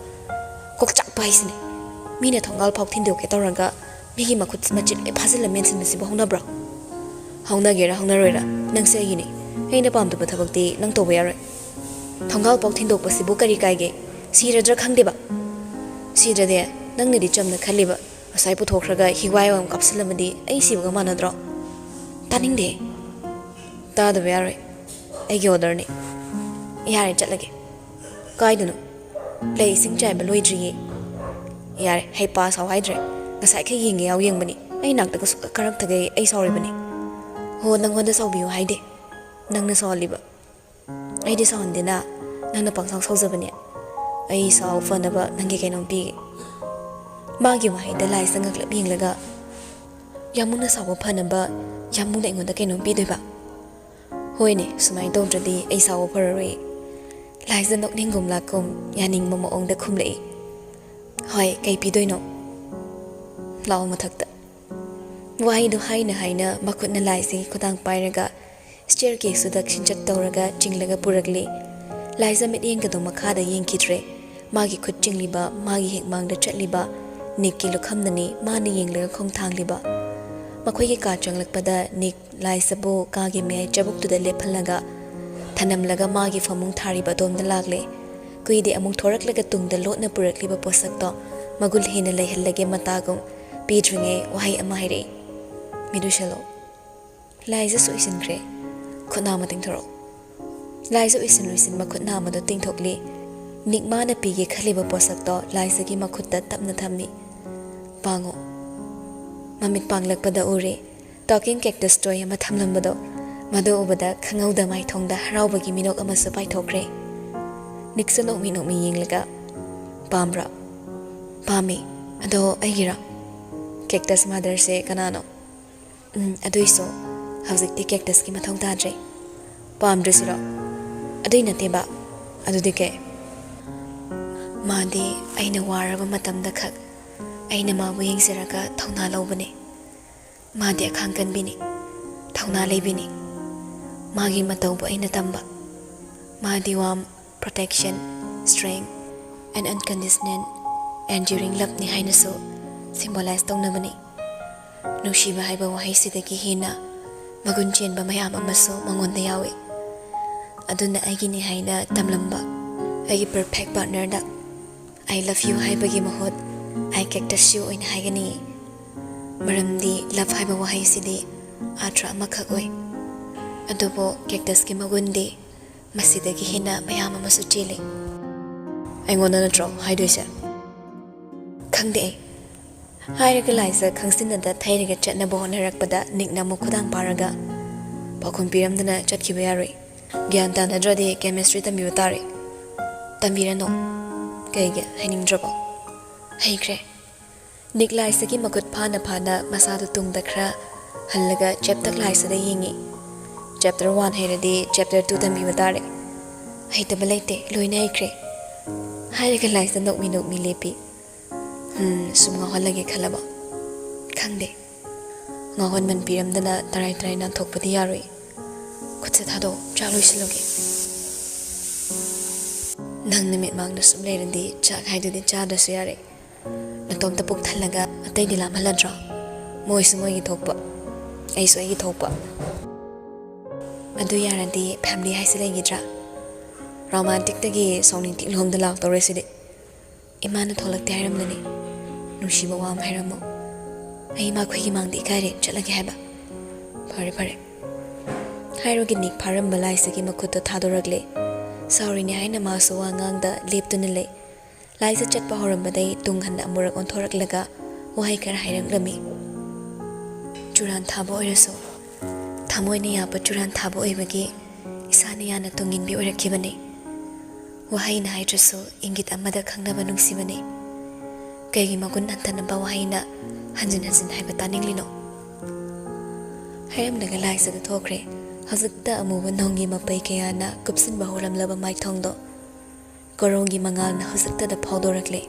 "ꯀꯣꯛꯆꯥꯛꯄ ꯍꯥꯏꯁꯤꯅꯦ꯫ ꯃꯤꯅ ꯊꯣꯡꯒꯥꯜ ꯐꯥꯎ ꯊꯤꯟꯗꯣꯛꯀꯦ ꯇꯧꯔꯒ ꯃꯤꯒꯤ ꯃꯈꯨꯠ ꯃꯆꯤꯟ ꯂꯣꯏ ꯐꯥꯖꯤꯜꯂ ꯃꯦꯟꯁꯤꯟꯕꯁꯤꯕꯨ ꯍꯧꯅꯕ꯭ꯔꯣ?" "ꯍꯧꯅꯒꯦꯔꯥ ꯍꯧꯅꯔꯣꯏꯔꯥ, ꯅꯪꯁꯦ ꯑꯩꯒꯤꯅꯤ꯫ ꯑꯩꯅ ꯄꯥꯝꯗꯕ ꯊꯕꯛꯇꯤ ꯅꯪ ꯇꯧꯕ ꯌꯥꯔꯣꯏ꯫ ꯊꯣꯡꯒꯥꯜ ꯐꯥꯎ ꯊꯤꯟꯗꯣꯛꯄꯁꯤꯕꯨ ꯀꯔꯤ ꯀꯥꯏꯒꯦ? ꯁꯤꯔꯗ꯭ꯔꯥ ꯈꯪꯗꯦꯕ? ꯁꯤꯗ꯭ꯔꯗꯤ ꯅꯪꯅꯗꯤ ꯆꯝꯅ ꯈꯜꯂꯤꯕ ꯉꯁꯥꯏ ꯄꯨꯊꯣꯛꯈ꯭ꯔꯒ ꯍꯤꯒꯋꯥꯏ ꯑꯃ ꯀꯥꯞꯁꯤꯜꯂꯝꯃꯗꯤ ꯑꯩ ꯁꯤꯕꯒ ꯃꯥꯟꯅꯗ꯭ꯔꯣ?" "ꯇꯥꯅꯤꯡꯗꯦ꯫ ꯇꯥꯗꯕ ꯌꯥꯔꯣꯏ꯫ ꯑꯩꯒꯤ ꯑꯣꯔꯗꯔꯅꯤ꯫ ꯌꯥꯔꯦ, ꯆꯠꯂꯒꯦ꯫" "ꯀꯥꯏꯗꯅꯣ?" "ꯂꯩ ꯏꯁꯤꯡ ꯆꯥꯏꯕ ꯂꯣꯏꯗ꯭ꯔꯤꯌꯦ꯫" "ꯌꯥꯔꯦ, ꯍꯩꯄꯥ ꯁꯥꯎ ꯍꯥꯏꯗ꯭ꯔꯦ꯫ ꯉꯁꯥꯏꯈꯩ ꯌꯦꯡꯒꯦ ꯌꯥꯎ ꯌꯦꯡꯕꯅꯤ꯫ ꯑꯩ ꯅꯥꯛꯇꯒ ꯁꯨꯛꯀ ꯀꯥꯔꯛꯇꯈꯩ ꯑꯩ ꯁꯥꯎꯔꯤꯕꯅꯤ꯫" "ꯍꯣ, ꯅꯪꯉꯣꯟꯗ ꯁꯥꯎꯕꯤꯌꯨ ꯍꯥꯏꯗꯦ꯫ ꯅꯪꯅ ꯁꯥꯎꯍꯜꯂꯤꯕ꯫" "ꯑꯩꯗꯤ ꯁꯥꯎꯍꯟꯗꯦꯅ꯫ ꯅꯪꯅ ꯄꯪꯁꯥꯎ ꯁꯥꯎꯖꯕꯅꯦ꯫ ꯑꯩ ꯁꯥꯎ ꯐꯅꯕ ꯅꯪꯒꯤ ꯀꯩꯅꯣꯝ ꯄꯤꯒꯦ꯫" ꯃꯥꯒꯤ ꯋꯥꯍꯩꯗ ꯂꯥꯏꯖꯥ ꯉꯛꯂꯞ ꯌꯦꯡꯂꯒ, "ꯌꯥꯝꯕꯨꯡꯅ ꯁꯥꯎꯕ ꯐꯅꯕ ꯌꯥꯝꯕꯨꯡꯅ ꯑꯩꯉꯣꯟꯗ ꯀꯩꯅꯣꯝ ꯄꯤꯗꯣꯏꯕ?" "ꯍꯣꯏꯅꯦ, ꯁꯨꯃꯥꯏꯅ ꯇꯧꯗ꯭ꯔꯗꯤ ꯑꯩ ꯁꯥꯎꯕ ꯐꯔꯔꯣꯏ꯫" ꯂꯥꯏꯖꯥ ꯅꯣꯛꯅꯤꯡꯒꯨꯝ ꯂꯥꯛꯀꯨꯝ ꯌꯥꯅꯤꯡꯕ ꯃꯑꯣꯡꯗ ꯈꯨꯝꯂꯛꯏ꯫ "ꯍꯣꯏ, ꯀꯩ ꯄꯤꯗꯣꯏꯅꯣ? ꯂꯥꯛꯑꯣ ꯃꯊꯛꯇ꯫" ꯋꯥꯍꯩꯗꯨ ꯍꯥꯏꯅ ꯍꯥꯏꯅ ꯃꯈꯨꯠꯅ ꯂꯥꯏꯖꯥꯒꯤ ꯈꯨꯗꯥꯡ ꯄꯥꯏꯔꯒ staircase ꯇꯨꯗ ꯈꯤꯟꯆꯠ ꯇꯧꯔꯒ ꯆꯤꯡꯂꯒ ꯄꯨꯔꯛꯂꯤ꯫ ꯂꯥꯏꯖꯥ ꯃꯤꯠꯌꯦꯡꯒꯗꯨ ꯃꯈꯥꯗ ꯌꯦꯡꯈꯤꯗ꯭ꯔꯦ꯫ ꯃꯥꯒꯤ ꯈꯨꯠ ꯆꯤꯡꯂꯤꯕ, ꯃꯥꯒꯤ ꯍꯦꯛꯃꯥꯡꯗ ꯆꯠꯂꯤꯕ ꯅꯤꯛꯀꯤ ꯂꯨꯈꯝꯅꯅꯤ ꯃꯥꯅ ꯌꯦꯡꯂꯒ ꯈꯣꯡꯊꯥꯡꯂꯤꯕ꯫ ꯃꯈꯣꯏꯒꯤ ꯀꯥ ꯆꯪꯂꯛꯄꯗ ꯅꯤꯛ ꯂꯥꯏꯖꯥꯕꯨ ꯀꯥꯒꯤ ꯃꯌꯥꯏ ꯆꯕꯨꯛꯇꯨꯗ ꯂꯦꯞꯍꯜꯂꯒ, ꯊꯅꯝꯂꯒ ꯃꯥꯒꯤ ꯐꯃꯨꯡ ꯊꯥꯔꯤꯕ ꯑꯗꯣꯝꯗ ꯂꯥꯛꯂꯦ꯫ ꯀꯨꯏꯗꯦ ꯑꯃꯨꯛ ꯊꯣꯔꯛꯂꯒ ꯇꯨꯡꯗ ꯂꯣꯠꯅ ꯄꯨꯔꯛꯂꯤꯕ ꯄꯣꯠꯁꯛꯇꯣ ꯃꯒꯨꯟ ꯍꯦꯟꯅ ꯂꯩꯍꯜꯂꯒꯦ ꯃꯇꯥꯒꯨꯝ ꯄꯤꯗ꯭ꯔꯤꯉꯩ ꯋꯥꯍꯩ ꯑꯃ ꯍꯥꯏꯔꯛꯏ꯫ "ꯃꯤꯠ ꯎꯏꯁꯜꯂꯣ꯫" ꯂꯥꯏꯖꯥꯁꯨ ꯎꯏꯁꯤꯟꯈ꯭ꯔꯦ꯫ "ꯈꯨꯠꯅꯥ ꯑꯃ ꯇꯤꯡꯊꯣꯔꯛꯑꯣ꯫" ꯂꯥꯏꯖꯥ ꯎꯏꯁꯤꯟ ꯎꯏꯁꯤꯟ ꯃꯈꯨꯠꯅꯥ ꯑꯃꯗꯨ ꯇꯤꯡꯊꯣꯛꯂꯤ꯫ ꯅꯤꯛ ꯃꯥꯅ ꯄꯤꯒꯦ ꯈꯜꯂꯤꯕ ꯄꯣꯠꯁꯛꯇꯣ ꯂꯥꯏꯖꯥꯒꯤ ꯃꯈꯨꯠꯇ ꯇꯞꯅ ꯊꯝꯃꯤ꯫ "ꯄꯥꯡꯉꯣ꯫" ꯃꯃꯤꯠ ꯄꯥꯡꯂꯛꯄꯗ ꯎꯔꯦ꯫ Talking cactus toy ꯑꯃ ꯊꯝꯂꯝꯕꯗꯣ꯫ ꯃꯗꯨ ꯎꯕꯗ ꯈꯪꯍꯧꯗ ꯃꯥꯏꯊꯣꯡꯗ ꯍꯔꯥꯎꯕꯒꯤ ꯃꯤꯅꯣꯛ ꯑꯃꯁꯨ ꯄꯥꯏꯊꯣꯛꯈ꯭ꯔꯦ꯫ ꯅꯤꯛꯁꯨ ꯅꯣꯛꯃꯤ ꯅꯣꯛꯃꯤ ꯌꯦꯡꯂꯒ, "ꯄꯥꯝꯕ꯭ꯔꯥ?" "ꯄꯥꯝꯃꯤ꯫ ꯑꯗꯣ ꯑꯩꯒꯤꯔꯥ?" "Cactus mother ꯁꯦ ꯀꯅꯥꯅꯣ?" "ꯎꯝ, ꯑꯗꯨꯏꯁꯨ ꯍꯧꯖꯤꯛꯇꯤ cactus ꯀꯤ ꯃꯊꯧ ꯇꯥꯗ꯭ꯔꯦ꯫" "ꯄꯥꯝꯗ꯭ꯔꯤꯁꯤꯔꯣ?" "ꯑꯗꯨꯏ ꯅꯠꯇꯦꯕ꯫" "ꯑꯗꯨꯗꯤ ꯀꯩ?" "ꯃꯥꯗꯤ ꯑꯩꯅ ꯋꯥꯔꯕ ꯃꯇꯝꯗ ꯈꯛ ꯑꯩꯅ ꯃꯥꯕꯨ ꯌꯦꯡꯖꯔꯒ ꯊꯧꯅꯥ ꯂꯧꯕꯅꯦ꯫ ꯃꯥꯗꯤ ꯑꯈꯥꯡ ꯀꯟꯕꯤꯅꯤ, ꯊꯧꯅꯥ ꯂꯩꯕꯤꯅꯤ꯫ ꯃꯥꯒꯤ ꯃꯇꯧꯕꯨ ꯑꯩꯅ ꯇꯝꯕ꯫ ꯃꯥꯗꯤ warm, protection, strength and unconditional, enduring love ꯅꯤ ꯍꯥꯏꯅꯁꯨ symbolize ꯇꯧꯅꯕꯅꯤ꯫ ꯅꯨꯡꯁꯤꯕ ꯍꯥꯏꯕ ꯋꯥꯍꯩꯁꯤꯗꯒꯤ ꯍꯦꯟꯅ ꯃꯒꯨꯟ ꯆꯦꯟꯕ ꯃꯌꯥꯝ ꯑꯃꯁꯨ ꯃꯉꯣꯟꯗ ꯌꯥꯎꯏ꯫ ꯑꯗꯨꯅ ꯑꯩꯒꯤꯅꯤ ꯍꯥꯏꯅ ꯇꯝꯂꯝꯕ ꯑꯩꯒꯤ perfect partner the "I love you" ꯍꯥꯏꯕꯒꯤ ꯃꯍꯨꯠ "I cactus you" ꯑꯣꯏꯅ ꯍꯥꯏꯒꯅꯤ꯫ ꯃꯔꯝꯗꯤ love ꯍꯥꯏꯕ ꯋꯥꯍꯩꯁꯤꯗꯤ ꯑꯥꯔꯊ ꯑꯃꯈꯛ ꯑꯣꯏ, ꯑꯗꯨꯕꯨ cactus ꯀꯤ ꯃꯒꯨꯟꯗꯤ ꯃꯁꯤꯗꯒꯤ ꯍꯦꯟꯅ ꯃꯌꯥꯝ ꯑꯃꯁꯨ ꯆꯦꯜꯂꯤ꯫ "ꯑꯩꯉꯣꯟꯗ ꯅꯠꯇ꯭ꯔꯣ ꯍꯥꯏꯗꯣꯏꯁꯦ?" "ꯈꯪꯗꯦ ꯑꯩ꯫" ꯍꯥꯏꯔꯒ ꯂꯥꯏꯖꯥ ꯈꯪꯁꯤꯟꯅꯗ ꯊꯩꯔꯒ ꯆꯠꯅꯕ ꯍꯣꯠꯅꯔꯛꯄꯗ ꯅꯤꯛꯅ ꯑꯃꯨꯛ ꯈꯨꯗꯥꯡ ꯄꯥꯔꯒ, "ꯄꯥꯎꯈꯨꯝ ꯄꯤꯔꯝꯗꯅ ꯆꯠꯈꯤꯕ ꯌꯥꯔꯣꯏ꯫ ꯒ꯭ꯌꯥꯟ ꯇꯥꯅꯗ꯭ꯔꯗꯤ chemistry ꯇꯝꯕꯤꯕ ꯇꯥꯔꯦ꯫" "ꯇꯝꯕꯤꯔꯅꯨ꯫" "ꯀꯩꯒꯤ? ꯍꯩꯅꯤꯡꯗ꯭ꯔꯕꯣ?" "ꯍꯩꯈ꯭ꯔꯦ꯫" ꯅꯤꯛ ꯂꯥꯏꯁꯥꯒꯤ ꯃꯈꯨꯠ ꯐꯥꯅ ꯐꯥꯅ ꯃꯁꯥꯗꯨ ꯇꯨꯡꯗ ꯈꯔ ꯍꯜꯂꯒ ꯆꯦꯞꯇꯛ ꯂꯥꯏꯁꯥꯗ ꯌꯦꯡꯉꯤ꯫ "ꯆꯦꯞꯇꯔ ꯋꯥꯟ ꯍꯩꯔꯗꯤ ꯆꯦꯞꯇꯔ ꯇꯨ ꯇꯝꯕꯤꯕ ꯇꯥꯔꯦ꯫ ꯍꯩꯇꯕ ꯂꯩꯇꯦ, ꯂꯣꯏꯅ ꯍꯩꯈ꯭ꯔꯦ," ꯍꯥꯏꯔꯒ ꯂꯥꯏꯁꯥ ꯅꯣꯛꯃꯤ ꯅꯣꯛꯃꯤ ꯂꯦꯞꯄꯤ꯫ "ꯍꯝ, ꯁꯨꯝ ꯉꯥꯎꯍꯜꯂꯒꯦ ꯈꯜꯂꯕ? ꯈꯪꯗꯦ꯫ ꯉꯥꯎꯍꯟꯃꯟ ꯄꯤꯔꯝꯗꯅ ꯇꯔꯥꯏ ꯇꯔꯥꯏ ꯅꯥꯟꯊꯣꯛꯄꯗꯤ ꯌꯥꯔꯣꯏ꯫ ꯈꯨꯠꯁꯦ ꯊꯥꯗꯣꯛꯑꯣ, ꯆꯥꯛ ꯂꯣꯏꯁꯤꯜꯂꯨꯒꯦ꯫ ꯅꯪ ꯅꯨꯃꯤꯠ ꯃꯥꯡꯗ ꯁꯨꯝ ꯂꯩꯔꯗꯤ ꯆꯥꯛ ꯍꯥꯏꯗꯨꯗꯤ ꯆꯥꯗ꯭ꯔꯁꯨ ꯌꯥꯔꯦ꯫ ꯅꯇꯣꯝꯇ ꯄꯨꯛ ꯊꯜꯂꯒ ꯑꯇꯩꯗꯤ ꯂꯥꯝꯍꯜꯂꯗ꯭ꯔꯣ? ꯃꯣꯏꯁꯨ ꯃꯣꯏꯒꯤ ꯊꯣꯛꯄ, ꯑꯩꯁꯨ ꯑꯩꯒꯤ ꯊꯣꯛꯄ꯫ ꯑꯗꯨ ꯌꯥꯔꯗꯤ ꯐꯦꯃꯤꯂꯤ ꯍꯥꯏꯁꯦ ꯂꯩꯈꯤꯗ꯭ꯔꯥ? ꯔꯣꯃꯥꯟꯇꯤꯛꯇꯒꯤ ꯁꯥꯎꯅꯤꯡ ꯇꯤꯛꯂꯣꯝꯗ ꯂꯥꯛꯇꯧꯔꯦ ꯁꯤꯗꯤ꯫ ꯏꯃꯥꯅ ꯊꯣꯛꯂꯛꯇꯦ ꯍꯥꯏꯔꯝꯂꯅꯤ꯫ ꯅꯨꯡꯁꯤꯕ ꯋꯥ ꯑꯃ ꯍꯥꯏꯔꯝꯃꯣ꯫ ꯑꯩ ꯏꯃꯥꯈꯣꯏꯒꯤ ꯃꯥꯡꯗ ꯏꯀꯥꯏꯔꯦ, ꯆꯠꯂꯒꯦ ꯍꯥꯏꯕ꯫ ꯐꯔꯦ, ꯐꯔꯦ꯫ ꯍꯥꯏꯔꯒ ꯅꯤꯛ ꯐꯥꯔꯝꯕ ꯂꯥꯏꯁꯥꯒꯤ ꯃꯈꯨꯠꯇꯣ ꯊꯥꯗꯣꯔꯛꯂꯦ꯫ ꯁꯥꯎꯔꯤꯅꯦ ꯍꯥꯏꯅ ꯃꯥꯁꯨ ꯋꯥ ꯉꯥꯡꯗ ꯂꯦꯞꯇꯨꯅ ꯂꯩ꯫ ꯂꯥꯏꯁꯥ ꯆꯠꯄ ꯍꯧꯔꯝꯕꯗꯩ ꯇꯨꯡ ꯍꯟꯅ ꯑꯃꯨꯔꯛ ꯑꯣꯟꯊꯣꯔꯛꯂꯒ ꯋꯥꯍꯩ ꯈꯔ ꯍꯥꯏꯔꯛꯂꯝꯃꯤ꯫ ꯆꯨꯔꯥꯟ ꯊꯥꯕ ꯑꯣꯏꯔꯁꯨ, ꯊꯃꯣꯏꯅ ꯌꯥꯕ ꯆꯨꯔꯥꯟ ꯊꯥꯕ ꯑꯣꯏꯕꯒꯤ ꯏꯁꯥꯅ ꯌꯥꯅ ꯇꯨꯡ ꯏꯟꯕꯤ ꯑꯣꯏꯔꯛꯈꯤꯕꯅꯤ꯫ ꯋꯥꯍꯩꯅ ꯍꯥꯏꯗ꯭ꯔꯁꯨ ꯏꯪꯒꯤꯠ ꯑꯃꯗ ꯈꯪꯅꯕ ꯅꯨꯡꯁꯤꯕꯅꯤ꯫ ꯀꯩꯒꯤ ꯃꯒꯨꯟ ꯍꯟꯊꯅꯕ ꯋꯥꯍꯩꯅ ꯍꯟꯖꯤꯟ ꯍꯟꯖꯤꯟ ꯍꯥꯏꯕ ꯇꯥꯅꯤꯡꯂꯤꯅꯣ? ꯍꯥꯏꯔꯝꯂꯒ ꯂꯥꯏꯁꯥꯗꯨ ꯊꯣꯛꯈ꯭ꯔꯦ꯫ ꯍꯧꯖꯤꯛꯇ ꯑꯃꯨꯕ ꯅꯣꯡꯒꯤ ꯃꯄꯩ ꯀꯌꯥꯅ ꯀꯨꯞꯁꯤꯟꯕ ꯍꯧꯔꯝꯂꯕ ꯃꯥꯏꯊꯣꯡꯗꯣ ꯀꯣꯔꯣꯡꯒꯤ ꯃꯉꯥꯜꯅ ꯍꯧꯖꯤꯛꯇꯗ ꯐꯥꯎꯗꯣꯔꯛꯂꯦ꯫